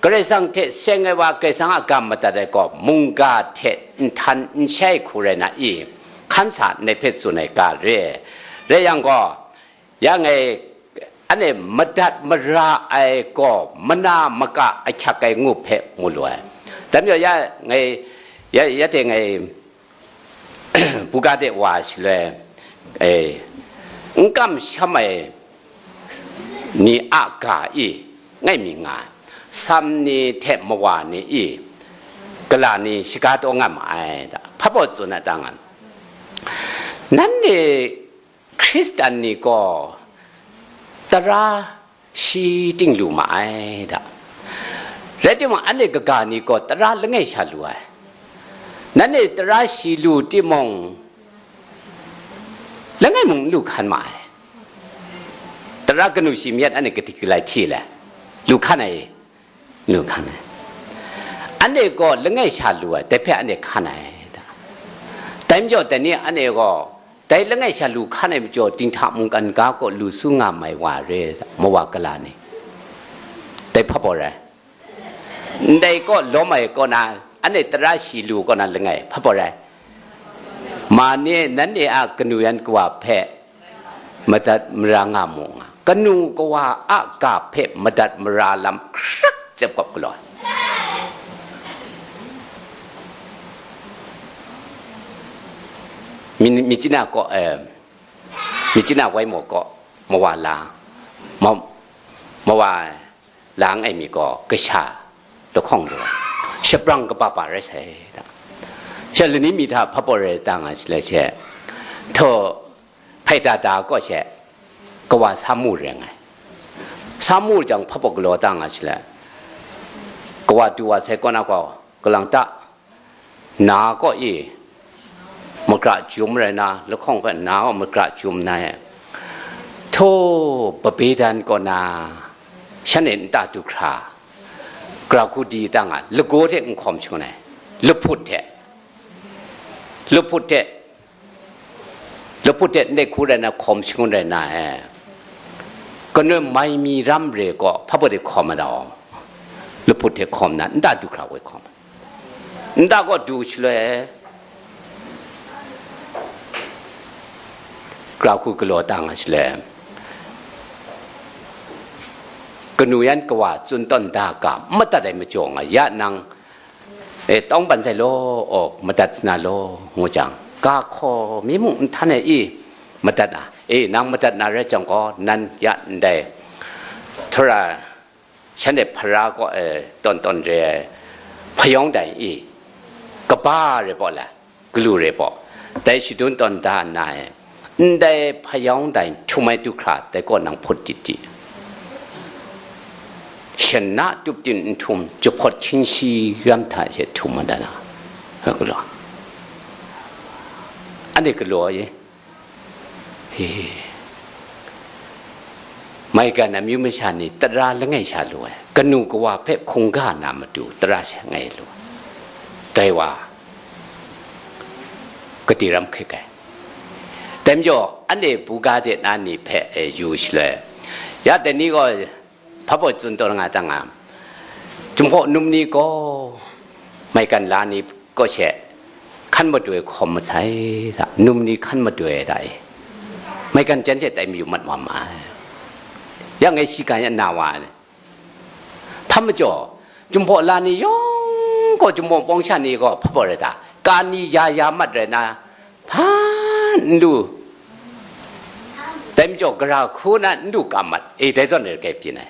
Karai Kasang hte seng ai wa Karai Kasang a ga madat ai gaw, mungga hte nhtan n shai hku rai na i? Hkan sa ndai hpe tsun ai ga re. Rai yang gaw, ya ngai, anhte madat mara ai gaw mana maka ahkyak ai ngu hpe mu lu ai. Dai majaw, ya ngai, ya, ya de ngai, buga de wa shaloi, e, n kamsham ai ni a ga i, ngai mi nga ai, sam ni hte mawa ni i, gala ni shaga taw nga ma ai, da hpa baw tsun na ta nga. Nanhte Hkristan ni gaw tara shi ting lu ma ai, da. Rai timung, anhte kaga ni gaw tara langai sha lu ai. Nanhte tara shi lu timung, langai mung n lu hkan ma ai. Tara kanu shi myit anhte kadik kalai hti le, lu hkan ai, lu hkan ai. Anhte gaw langai sha lu ai, dai hpe anhte hkan ai, da. Dai majaw, dai ni anhte gaw, dai langai sha lu hkan ai majaw, dinghta mungkan ga kaw lu su nga mai wa re, da, mawa kala ni. Dai hpa baw rai. Ndai kaw lawm ai kaw na, anhte tara shi lu kaw na langai, hpa baw rai. Ma ni, nanhte a kanu yan kawa hpe madat mara nga mu nga. Kanu kawa a ga hpe madat mara lam hkrak cep kawp galaw ai. Myitkyina kaw, eh, Myitkyina wai maw kaw, mawa la, ma-, mawa la ngai mi gaw, kasha lahkawng lu ai, shabrang kaba ba rai sai da. Sha lani mi hta hpa pawt rai ta nga shi le she, htaw hpai da da kaw she, kawa sa mu rai ngai. Sa mu jang hpa pawt galaw ta nga shi le, kawa du wa sai kaw na gaw, kalang ta, na kaw e, magra jum rai na, lahkawng hpe na kaw magra jum na e. Htaw, babe dan kaw na, shanhte nta du hkra, gara hku di ta nga, lagaw hte n hkawm shangun ai, lahput hte, lahput hte, lahput hte ndai hku rai na, hkawm shangun rai na e. Kanu mai mi ram re kaw, hpa pawt de hkawm ai dau, lahput hte hkawm na, nta du hkra woi hkawm ai. Nta kaw du shaloi, gara hku galaw ta nga shaloi, kanu yan kawa tsun tawn da ga, madat ai majaw nga, ya nang, e, tawng ban sai law, aw, madat sa na law, ngu jang, ga hkaw mi mung n htan ai i, madat na, e, nang madat na rai jang gaw, nan ya ndai, htawra, shanhte hpara kaw, e, tawn tawn re ai, hpayawng dai i, kaba re paw la, galu re paw, dai shadun tawn da nna e, ndai hpayawng dai htum ai du hkra, dai kaw nang hput tit di. Shan na tup tin n htum, jahpawt hkying shi ram hta she htum mat da na, galaw. Anhte galaw e. He. Maigan amyu masha ni tara langai sha lu ai, kanu kawa hpe hkungga na matu tara sha ngai lu ai. Dai wa, kati ram hkrik ai. Dai majaw, anhte buga de na ni hpe, e, yu shaloi, ya dai ni gaw, hpa pawt tsun tawn nga ta nga, Jinghpaw num ni gaw, maigan la ni kaw she, hkan madoi hkawm masai sa, num ni hkan madoi ai da e, maigan jan hte tai mayu mat wa ma ai. Ya ngai shi ga ya na wa ai. Hpa majaw, Jinghpaw la ni yawng gaw, Jinghpaw pawng sha ni gaw, hpa pawt rai ta, ka ni ya ya mat rai na, hpa n lu, dai majaw, gara hku na n lu ka mat, e, dai zawn rai kai byin ai.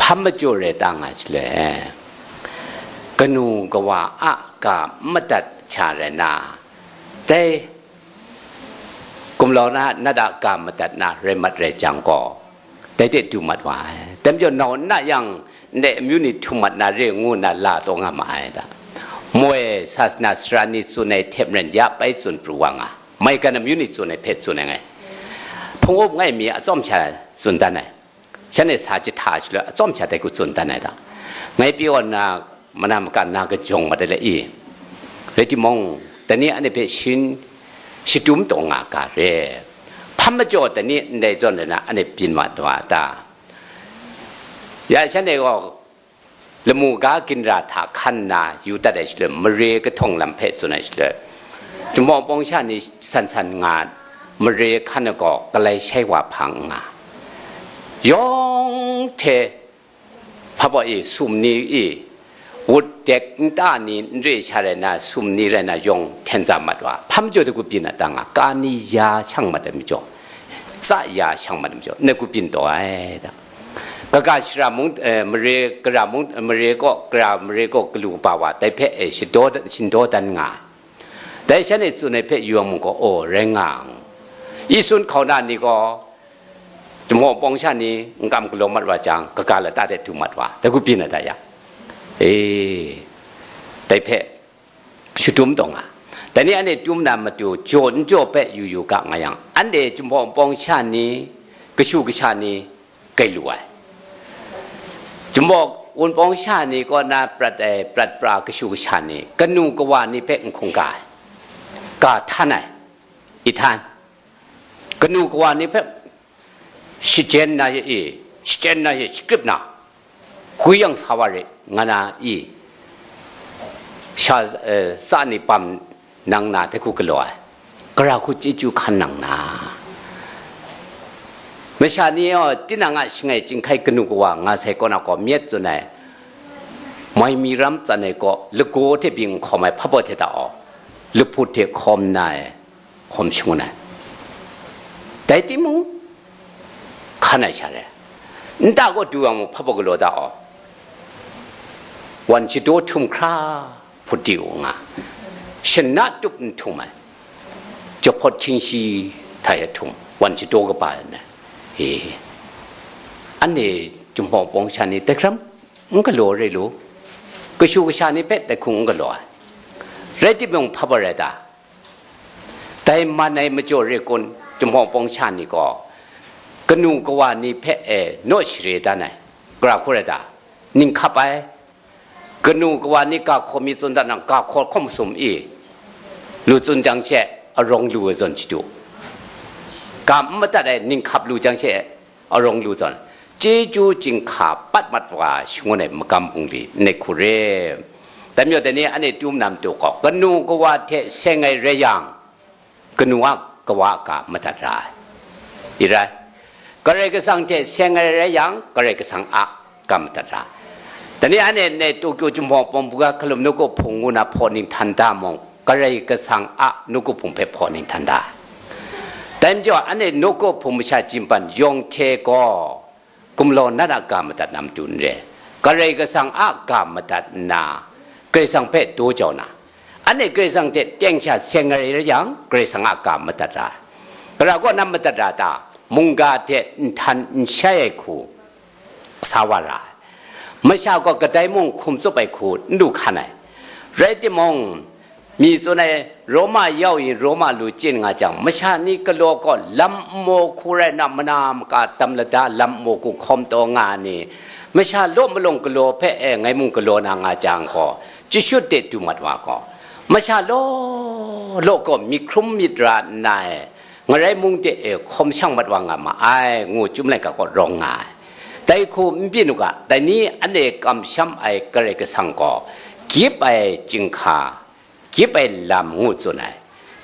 Hpa majaw rai ta nga shaloi, kanu kawa a ga madat sha rai na, dai gumlau na, nat a ga madat na rai mat rai jang gaw, dai de du mat wa ai. Dai majaw, nau n na yang, ndai amyu ni htum mat na re ngu nna la taw nga ma ai da. Moi, sasana sara ni tsun ai hte maren ya pai tsun pru wa nga, maigan amyu ni tsun ai hpe tsun ai ngai. Hpung up ngai mi atsawm sha tsun dan ai. Shanhte sa jahta shaloi atsawm sha dai hku tsun dan ai da. Ngai pyi wa nna, mana maka na kajawng mat ai le i. Rai timung, dai ni anhte hpe shin shadum taw nga ga re. Hpa majaw dai ni ndai zawn rai na, anhte byin mat wa ta? Ya shanhte gaw, lamu ga ginra hta hkan nna yu dat ai shaloi, mare kahtawng lam hpe tsun ai shaloi, Jinghpaw pawng sha ni san san nga, mare hkan ai gaw, galai shai wa hpang nga, yawng hte, hpa baw e, sum ni e, wut dek nta ni n re sha rai na, sum ni rai na yawng hten za mat wa, hpa majaw dai hku byin a ta nga, ka ni ya shang mat ai majaw, tsa ya shang mat ai majaw, dai hku byin taw ai da. Kaga shara mung, eh, mare, gara mung, mare kaw, gara mare kaw galu kaba wa, dai hpe, eh, shadaw, shindaw dan nga ai. Dai shanhte tsun ai hpe yu yang mung gaw, aw, rai nga ang. Isun hkauna ni gaw, Jinghpaw pawng sha ni n kam galaw mat wa jang, kaga lata de du mat wa, dai hku byin ai da ya. E, dai hpe, shadum taw nga. Dai ni anhte dum na matu, jaw n jaw hpe yu yu ga nga yang, anhte Jinghpaw pawng sha ni, kashu kasha ni, gai lu ai. Jinghpaw Wunpawng sha ni kaw na prat ai prat pra kashu kasha ni, kanu kawa ni hpe n hkungga ai, ga htan ai, i htan, kanu kawa ni hpe shajen na ye i, shajen na ye, shakrip na, gwi yang sa wa re, nga na i, sha, eh, tsa ni bam nang na, dai hku galaw ai, gara hku chyeju hkan nang na. Masha ni gaw, tinang a shangai chyinghkai kanu kawa nga sai kaw na gaw, myit tsun ai, moi mi ram tsan ai gaw, lagaw hte byin n hkawm ai, hpa baw hte ta aw, lahput hte hkawm na ai, hkawm shangun ai. Dai timung, hkan ai sha re. Nta kaw du yang mung hpa baw galaw da aw. Wan shadaw htum hkra hput di u nga. Shana tup n htum ai. Jahpawt hkying shi hta ya htum. Wan shadaw kaba ai na. E. Anhte Jinghpaw Wunpawng sha ni dai hkram n galaw re lu. Kashu kasha ni hpe dai hkung n galaw ai. Rai timung, hpa baw rai ta? Dai man ai majaw re kun, Jinghpaw Wunpawng sha ni gaw, kanu kawa ni hpe e naw share dan ai, gara hku rai ta? Ning hkap ai, kanu kawa ni ga hkaw mi tsun dat nang, ga hkaw hkawm masum i, lu tsun jang she, arawng lu ai zawn shadu. Ga n madat ai ning hkap lu jang she, arawng lu zawn, chyeju chyinghka pat mat wa shangun ai magam bungli n hku re. Dai majaw, dai ni anhte tum na matu gaw, kanu kawa hte seng ai rai yang, kanu a kawa a ga madat ra ai. I rai, Karai Kasang hte seng ai rai yang, Karai Kasang a ga madat ra ai. Dai ni anhte, ne Tokyo Jinghpaw Wunpawng buga hkalum nawku hpung ngu na hpaw ning htan da mung, Karai Kasang a nawku hpung hpe hpaw ning htan da ai. Dai majaw, anhte nawku hpung masha Jinghpaw Yawng Hte gaw, gumlau nat a ga madat na matu n re, Karai Kasang a ga madat nna, Karai Kasang hpe daw jau na, anhte Karai Kasang hte teng sha seng ai rai yang, Karai Kasang a ga madat ra ai. Gara kaw na madat ra ta? Mungga hte nhtan n shai ai hku sa wa ra ai. Masha gaw kadai mung hkum tsup ai hku n du hkan ai. Rai timung, mi tsun ai, Roma yau yin Roma lu chyin nga jang, masha ni galaw gaw lam nmaw hku rai na, mana maka tam lada lam nmaw hku hkawm taw nga ai ni, masha law malawng galaw hpe e ngai mung galaw na nga jang gaw, chyashut de du mat wa gaw, masha law law gaw myit hkrum myit ra nna e, ngarai mung de e hkawm shang mat wa nga ma ai, ngu Chyum laika gaw rawng nga ai. Dai hku n byin u ga, dai ni anhte kamsham ai Karai Kasang gaw, gyip ai chyinghka, gyip ai lam ngu tsun ai.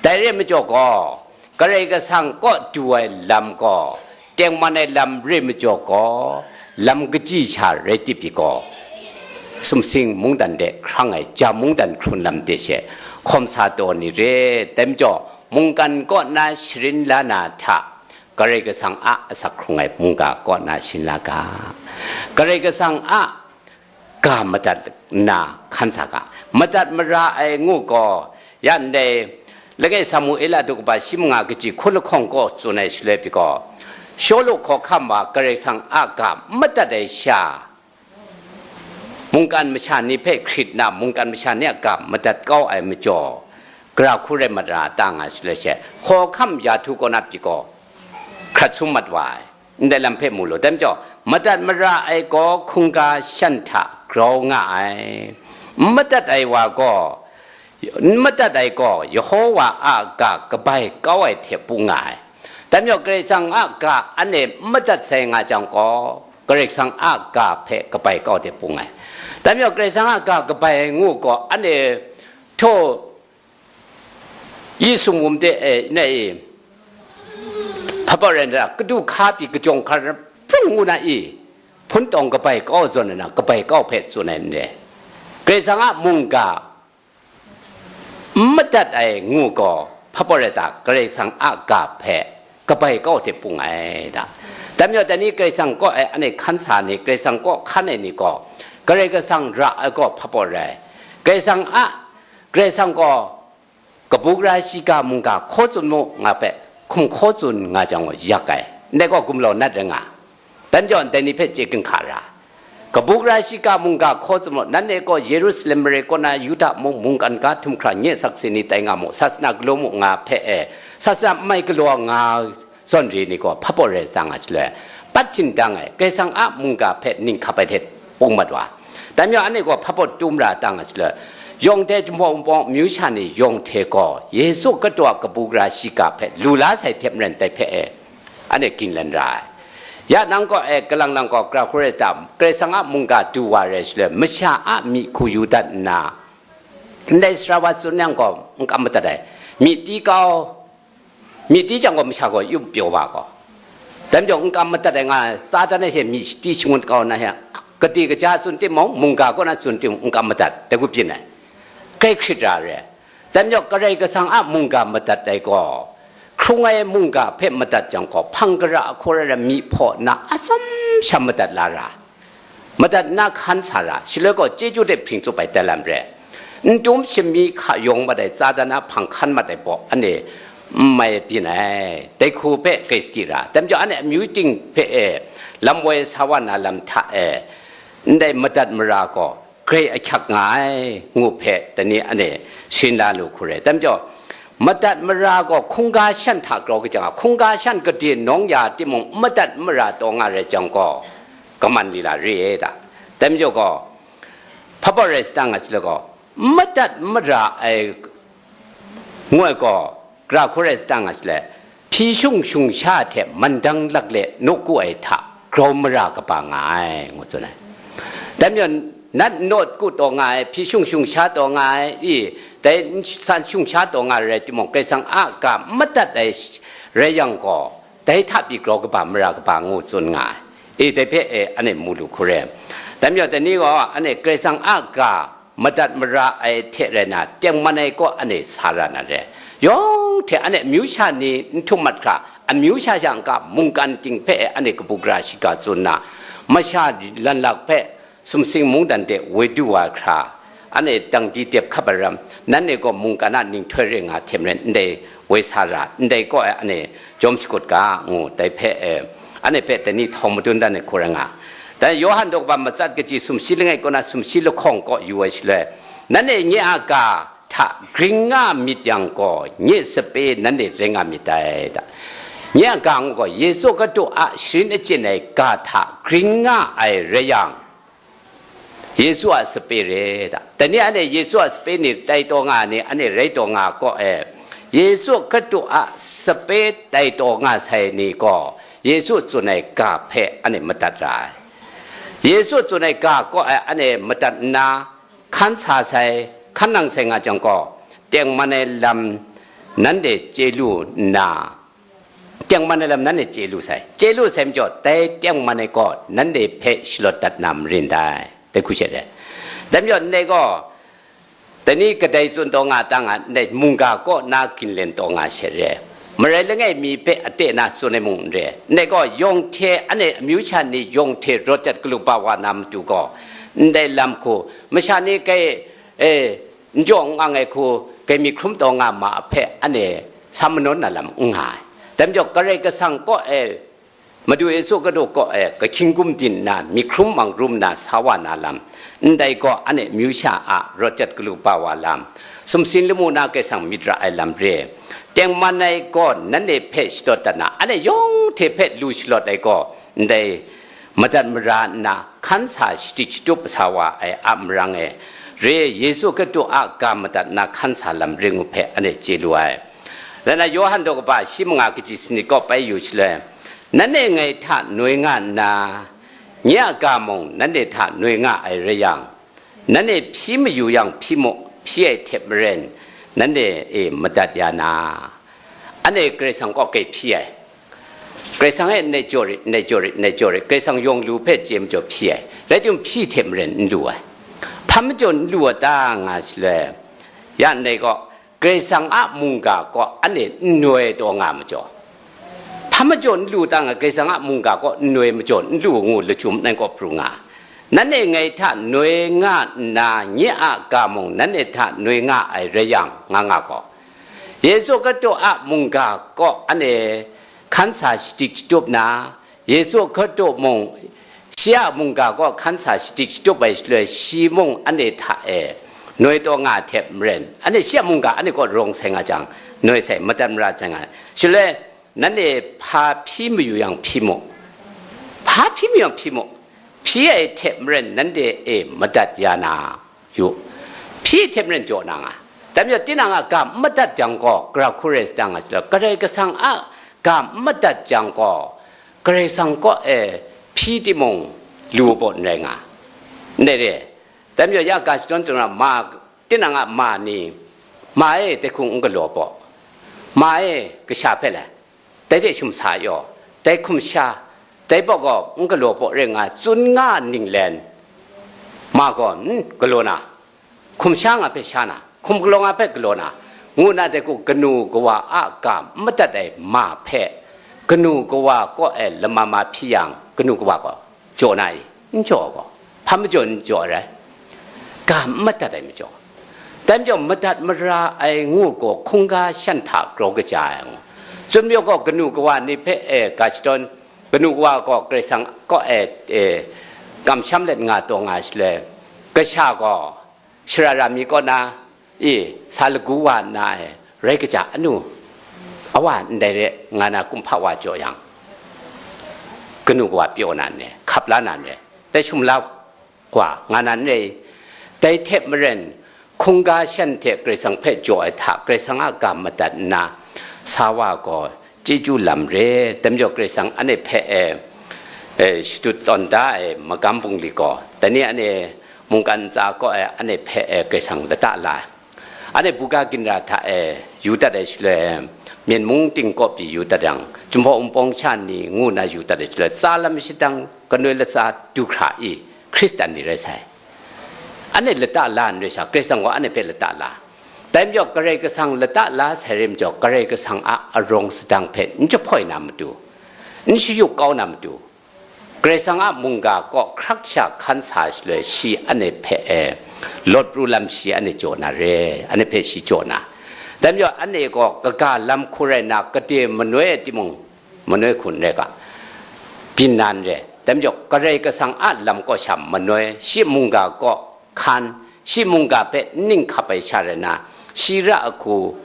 Dai re majaw gaw, Karai Kasang kaw du ai lam gaw, tengman ai lam re majaw gaw, lam kaji sha rai tip pyi gaw, sumsing mungdan de hkrang ai ja mungdan hkrun lam de she hkawm sa taw ni re. Dai majaw, mungkan kaw na sharin la na hta, Karai Kasang a asak hkrung ai mungga kaw na sharin la ga. Karai Kasang a ga madat nna hkan sa ga. Madat mara ai ngu gaw, ya ndai, langai Samuela daw kaba shi manga kaji hkun lahkawng kaw tsun ai shaloi pyi gaw, Shawlu hkawhkam wa Karai Kasang a ga madat ai sha, mungkan masha ni hpe hkrit nna, mungkan masha ni a ga madat kau ai majaw, gara hku rai mat ra ta nga shaloi she, hkawhkam ya htu kaw na pyi gaw, hkrat sum mat wa ai. Ndai lam hpe mu law, dai majaw, madat mara ai gaw hkungga shan hta grau nga ai, n madat ai wa gaw, n madat ai gaw Yehowa a ga kabai kau ai hte pu nga ai. Dai majaw, Karai Kasang a ga anhte n madat sai nga jang gaw, Karai Kasang a ga hpe kabai kau hte pu nga ai. Dai majaw, Karai Kasang a ga kabai ai ngu gaw, anhte htaw yi sumwum de e, na e, hpa rai nna, kadu hka pyi kajawng hkar prung ngu na i, hpun tawng kabai kau zawn nna, kabai kau hpe tsun ai n re. Karai Kasang a mungga n madat ai ngu gaw, hpa rai ta, Karai Kasang a ga hpe kabai kau hte pung ai da. Dai majaw, dai ni Karai Kasang kaw e anhte hkan sa ni, Karai Kasang kaw hkan ai ni gaw, Karai Kasang ra ai gaw hpa rai. Karai Kasang a, Karai Kasang gaw, kabu gara shiga mungga hkaw tsun mu nga hpe, hkum hkaw tsun nga jang gaw yak ai, ndai gaw gumlau nat rai nga. Dai majaw, ndai ni hpe chye ginhka ra. Kabu gara shiga mungga hkaw tsun mu, nanhte gaw Yerusalem mare kaw na Yuda mung, mungkan ga htum hkra nye sakse ni tai nga mu, sasana galaw mu nga hpe e, sasana n mai galaw nga zawn re ni gaw hpa rai sa nga shaloi, pat shingtang ai Karai Kasang a mungga hpe ning hkap ai hte pung mat wa. Dai majaw, anhte gaw hpa tum ra ta nga shaloi, yawng hte Jinghpaw Wunpawng amyu sha ni yawng hte gaw Yesu Hkristu a kabu gara shiga hpe lu la sai hte maren dai hpe e, anhte ginglan ra ai. Ya nang gaw e, kalang lang gaw gara hku rai ta, Karai Kasang a mungga du wa rai shaloi, masha a myi hku yu dat nna, ndai sara wa tsun yang gaw, n kam madat ai, myi ti kau, myi ti jang gaw masha gaw yup pyaw wa gaw, dai majaw n kam madat ai nga, Satan e she myi ti shangun kau na she, kade kaja tsun timung, mungga kaw na tsun timung, n kam madat, dai hku byin ai. Grai hkrit ra re. Dai majaw, Karai Kasang a mungga madat ai gaw, hpung ai mungga hpe madat jang gaw, hpang gara ahkaw rai rai mi hpaw na atsam sha madat la ra, madat na hkan sa ra, shaloi gaw chyeju hte hpring tsup ai tai lam re. N tum shami hka yawng mat ai, tsa dan a hpang hkan mat ai baw, anhte n mai byin ai, dai hku hpe grai sadi ra. Dai majaw, anhte amyu ting hpe e lam woi sa wa na lam hta e, ndai madat mara gaw grai ahkyak nga ai, ngu hpe dai ni anhte sharin la lu hku re. Dai majaw, madat mara gaw hkungga shan hta grau kajang a, hkungga shan gade nawng ya timung, madat mara taw nga rai jang gaw, kaman lila re ai ta? Dai majaw gaw, hpa baw rai sa ta nga shaloi gaw, madat mara ai ngu ai gaw, gara hku rai sa ta nga shaloi, hpyi shung shung sha hte mandang lakle nawku ai hta grau mara kaba nga ai, ngu tsun ai. Dai majaw, nat nawku taw nga ai, hpyi shung shung sha taw nga ai, i, dai san shung sha taw nga ai rai timung, Karai Kasang a ga madat ai sh-, rai yang gaw, dai hta pyi grau kaba mara kaba ngu tsun nga ai. I, dai hpe e, anhte mu lu hku re. Dai majaw, dai ni gaw anhte Karai Kasang a ga madat mara ai hte rai na, tengman ai kaw anhte sa ra na re. Yawng hte anhte amyu sha ni n htum mat hkra, amyu sha sha n-ga mungkan ting hpe anhte kabu gara shiga tsun na, masha lanlak hpe sumsing mungdan de woi du wa hkra, anhte dang di dep hkap ai ram, nanhte gaw mungkan a ninghtoi re nga hte maren, ndai woi sa ra, ndai kaw e anhte jawm shakut ga, ngu dai hpe, e, anhte hpe dai ni htawng madun dan ai hku rai nga. Dai Yawhan daw kaba matsat kaji sumshi langai kaw na sumshi lahkawng kaw yu ai shaloi, nanhte nye a ga hta gring nga myit yang gaw, nye sape nanhte rai nga myit dai, ta. Nye a ga ngu gaw, Yesu Hkristu a sharin achyin ai ga hta gring nga ai rai yang, Yesu a sape re, ta. Dai ni anhte Yesu a sape ni tai taw nga ai ni, anhte rai taw nga kaw e, Yesu Hkristu a sape tai taw nga sai ni gaw, Yesu tsun ai ga hpe anhte madat ra ai. Yesu tsun ai ga kaw e anhte madat nna, hkan sa sai, hkan nang sai nga jang gaw, tengman ai lam nanhte chye lu nna, tengman ai lam nanhte chye lu sai. Chye lu sai majaw, dai tengman ai gaw nanhte hpe shalawt dat na marin dai, dai hku she re. Dai majaw, ndai gaw, dai ni kadai tsun taw nga ta nga, ndai mungga kaw na ginlen taw nga she re. Marai langai mi hpe ate na tsun ai mung n re. Ndai gaw, yawng hte, anhte amyu sha ni yawng hte rawt dat galu ba wa na matu gaw, ndai lam hku, masha ni kai, e, n jaw n ang ai hku, kai mi hkrum taw nga ma hpe, anhte sa manawn na lam n nga ai. Dai majaw, Karai Kasang kaw e, Madu Yesu Hkristu kaw e, kahkying gumdin nna, mi hkrum mang rum nna sa wa na lam, ndai gaw anhte amyu sha a rawt jat galu ba wa lam, sumsing lamu na Karai Kasang myit ra ai lam re. Tengman ai gaw nanhte hpe shalawt dat na, anhte yawng hte hpe lu shalawt ai gaw, ndai madat mara nna, hkan sa shadik shatup sa wa ai a marang e, re Yesu Hkristu a ga madat na hkan sa lam ring u hpe anhte chye lu ai. Rai nna, Yawhan daw kaba shi manga kaji sanit kaw bai yu shaloi, nanhte ngai hta noi nga nna, nye a ga mung nanhte hta noi nga ai rai yang, nanhte hpyi mayu yang hpyi mu, hpyi ai hte maren, nanhte e madat ya na, anhte Karai Kasang kaw kai hpyi ai. Karai Kasang e ndai jaw rit, ndai jaw rit, ndai jaw rit, Karai Kasang yawng lu hpe chye majaw hpyi ai. Rai timung, hpyi hte maren n lu ai. Hpa majaw n lu ai ta nga shaloi, ya ndai gaw, Karai Kasang a mungga kaw anhte n noi taw nga majaw, hpa majaw n lu ta nga, Karai Kasang a mungga kaw n noi majaw n lu ngu lachyum nang kaw pru nga. Nanhte ngai hta noi nga nna, nye a ga mung nanhte hta noi nga ai rai yang, nga nga gaw, Yesu Hkristu a mungga kaw anhte hkan sa shadik shatup na, Yesu Hkristu mung shi a mungga kaw hkan sa shadik shatup ai shaloi, shi mung anhte hta e noi taw nga ai hte maren, anhte shi a mungga anhte kaw rawng sai nga jang, noi sai, madat mara sai nga ai. Shaloi, nanhte hpa hpyi mayu yang hpyi mu, hpa hpyi mayu yang hpyi mu, hpyi ai hte maren nanhte e madat ya na, yu. Hpyi hte maren jaw na nga. Dai majaw, tinang a ga n madat jang gaw, gara hku rai sa ta nga shaloi, Karai Kasang a ga n madat jang gaw, Karai Kasang kaw e hpyi timung, lu ai baw n rai nga. Ndai re. Dai majaw, ya ga shadawn tsun ra, ma, tinang a ma ni, ma e, dai hku n galaw baw, ma e, kasha hpe lai, dai hte shum sa yaw, dai hkum sha, dai baw gaw n galaw baw rai nga, tsun nga ninglen, ma gaw, n galaw na, hkum sha nga hpe sha na, hkum galaw nga hpe galaw na, ngu na de ku, kanu kawa a ga n madat ai ma hpe, kanu kawa kaw e lama ma hpyi yang, kanu kawa gaw jaw na i? N jaw gaw, hpa majaw n jaw ai rai? Ga n madat ai majaw. Dai majaw, madat mara ai ngu gaw, hkungga shan hta grau kaja ai ngu. Tsun majaw gaw, kanu kawa ni hpe e ga shadawn, kanu kawa gaw Karai Kasang kaw e, e, kamsham let nga taw nga shaloi, kasha gaw, shara ra mi kaw na, i, sa lagu wa nna e, rai kaja anu, awa ndai re nga na kumhpa wa jaw yang, kanu kawa pyaw na ne, hkap la na ne, dai shum la wa nga na n rai. Dai hte maren, hkungga shan hte Karai Kasang hpe jaw ai hta, Karai Kasang a ga madat nna, sa wa gaw chyeju lam re, dai majaw Karai Kasang anhte hpe e, e, shadut tawn da ai magam bungli gaw, dai ni anhte mungkan ntsa kaw e anhte hpe e Karai Kasang lata la ai. Anhte buga ginra hta e yu dat ai shaloi, Myen mung ting kaw pyi yu dat yang, Jinghpaw Wunpawng sha ni ngu na yu dat ai shaloi, tsa lam shadang kanoi latsa du hkra i, Hkristan ni rai sai. Anhte lata la n rai sha, Karai Kasang gaw anhte hpe lata la. Dai majaw, Karai Kasang lata la sai rai majaw, Karai Kasang a arawng sadang hpe n jahpoi na matu, n shayuk kau na matu, Karai Kasang a mungga kaw hkrak sha hkan sa shaloi, shi anhte hpe e lawt pru lam shi anhte jaw na re, anhte hpe shi jaw na. Dai majaw, anhte gaw kaga lam hku rai nna, gade manoi ai timung, manoi hku n rai ga, byin na n re. Dai majaw, Karai Kasang a lam kaw sha manoi, shi mungga kaw hkan, shi mungga hpe n ning hkap ai sha rai nna, shi ra ahku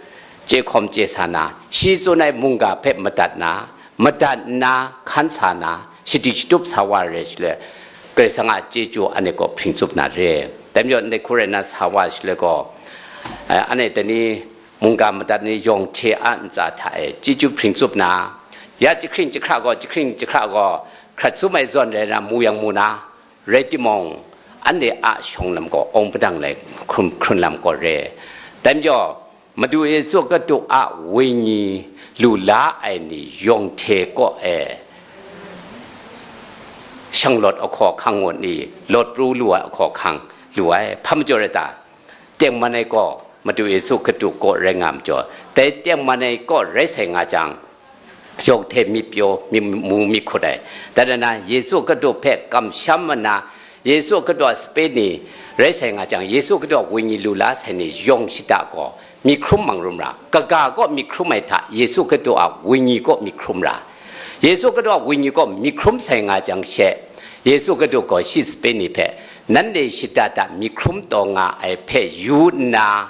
chye hkawm chye sa na, shi tsun ai mungga hpe madat na, madat nna hkan sa na, shadik shatup sa wa re shaloi, Karai Kasang a chyeju anhte gaw hpring tsup na re. Dai majaw, ndai hku rai nna sa wa shaloi gaw, eh, anhte dai ni mungga madat ni yawng hte a ntsa hta e chyeju hpring tsup na, ya jahkring jahkra gaw, jahkring jahkra gaw hkrat sum ai zawn rai na, mu yang mu na, rai timung, anhte a shawng lam gaw awng padang lai hkrun, hkrun lam gaw re. Dai majaw, Madu Yesu Hkristu a Wenyi lu la ai ni yawng hte kaw e, shanglawt ahkaw ahkang ngu ni, lawt pru lu ai ahkaw ahkang lu ai, hpa majaw rai ta? Tengman ai gaw Madu Yesu Hkristu kaw rai nga majaw, dai tengman ai gaw rai sai nga jang, yawng hte myit pyaw, myit mu, myit hkut ai. Dai rai nna, Yesu Hkristu hpe kamsham nna, Yesu Hkristu a sape ni rai sai nga jang, Yesu Hkristu a Wenyi lu la sai ni yawng shada gaw myit hkrum mang rum ra, kaga kaw myit hkrum ai hta, Yesu Hkristu a Wenyi kaw myit hkrum ra, Yesu Hkristu a Wenyi kaw myit hkrum sai nga jang she, Yesu Hkristu gaw shi sape ni hpe, nanhte shada da myit hkrum taw nga ai hpe yu nna,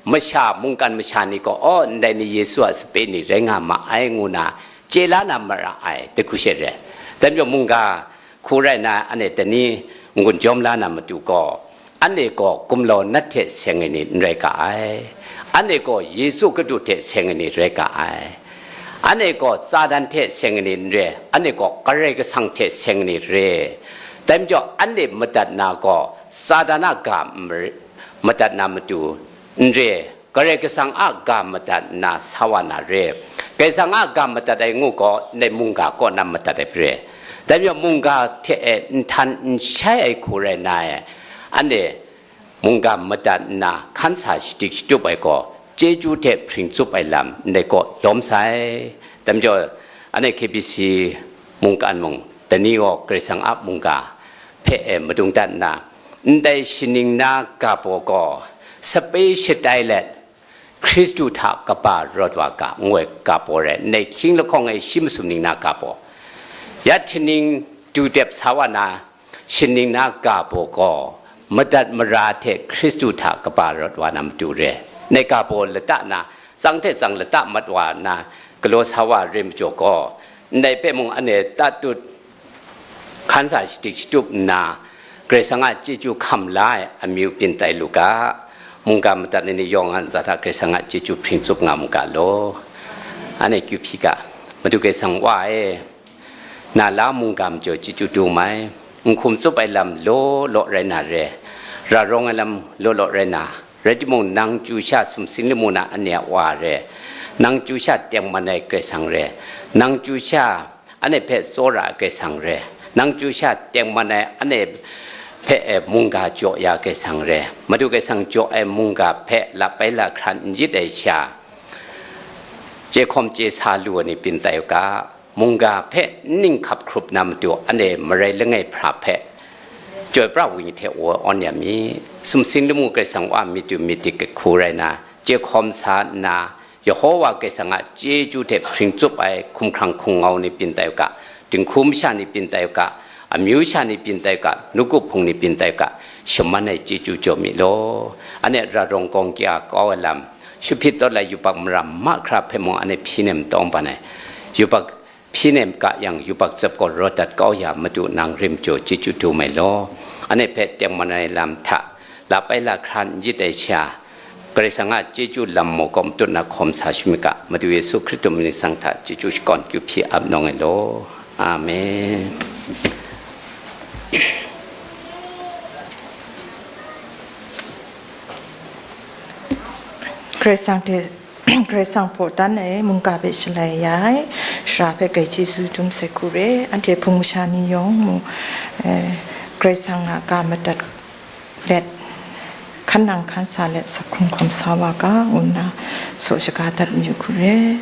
masha, mungkan masha ni gaw, aw, ndai ni Yesu a sape ni rai nga ma ai, ngu na chye la na mara ai, dai hku she re. Dai majaw, mungga hku rai nna, anhte dai ni n-gun jawm la na matu gaw, anhte gaw gumlau nat hte seng ai ni n rai ga ai. Anhte gaw Yesu Hkristu hte seng ai ni rai ga ai. Anhte gaw Satan hte seng ai ni n re, anhte gaw Karai Kasang hte seng ai ni re. Dai majaw, anhte madat na gaw Satan a ga n re, madat na matu n re, Karai Kasang a ga madat nna sa wa na re. Karai Kasang a ga madat ai ngu gaw, ndai mungga kaw na madat ai hpe re. Dai majaw, mungga hte e nhtan n shai ai hku rai nna e, anhte mungga madat nna hkan sa shadik shatup ai gaw, chyeju hte hpring tsup ai lam ndai kaw lawm sai. Dai majaw, anhte K B C mungkan mung, dai ni gaw Karai Kasang a mungga hpe e madung dat nna, ndai shaning na ga baw gaw sape shatai let, Hkristu hta kaba rawt wa ga, ngu ai ga baw rai, ndai hkying lahkawng e shi masum ning na ga baw, ya htingning du dep sa wa na, shaning na ga baw gaw, madat mara hte Hkristu hta kaba rawt wa na matu re. Ndai ga baw lata na, tsang hte tsang lata mat wa na, galaw sa wa re majaw gaw, ndai hpe mung anhte tatut hkan sa shadik shatup nna, Karai Kasang a chyeju hkam la ai amyu byin tai lu ga. Mungga madat ni yawng a ntsa hta Karai Kasang a chyeju hpring tsup nga mu ga law. Anhte kyu hpyi ga, Madu Karai Kasang Wa e, na la mungga majaw chyeju dum ai, n hkum tsup ai lam law law rai na re, ra rawng ai lam law law rai na, rai timung, nang chyu sha sumsing lamu na anhte a Wa re, nang chyu sha tengman ai Karai Kasang re, nang chyu sha anhte hpe tsawra ai Karai Kasang re, nang chyu sha tengman ai anhte hpe e mungga jaw ya Kaisang re, Madu Kaisang jaw ai mungga hpe lap ai lahkran n yit ai sha, chye hkawm chye sa lu ai ni byin tai u ga, mungga hpe n ning hkap hkrup na matu anhte marai langai hpra hpe, chyoi pra ai ni hte woi awn ya mi, sumsing lamu Kaisang wa myit du myit dik hku rai na, chye hkawm sa nna, Yehowa Kaisang a chyeju hte hpring tsup ai hkumhkrang hkungau ni byin tai u ga, dinghku masha ni byin tai u ga, amyu sha ni byin tai u ga, nawku hpung ni byin tai u ga, shaman ai chyeju jaw mi law. Anhte ra rawng gawng kya kau ai lam, shut hpyit tawt lai yubak mara mahkra hpe mung anhte hpyi nem tawng ban ai. Yubak hpyi nem ga yang, yubak tsap gaw rawt dat kau ya Madu nang rim jaw chyeju dum ai law. Anhte hpe tengman ai lam hta lap ai lahkran n yit ai sha, Karai Kasang a chyeju lam maw kaw matut na hkawm sa shamik ga, Madu Yesu Hkristu mying sang hta chyeju shakawn kyu hpyi ap nawng ai law. Amen. Karai Kasang hte Karai Kasang hpaw dan ai mungga hpe shalai ya ai, sara hpe grai chyeju dum sai hku re, anhte hpung masha ni yawng mu, eh, Karai Kasang a ga madat let, hkan nang hkan sa let, sak hkrung hkawm sa wa ga, ngu nna, saw shaga dat mayu hku re.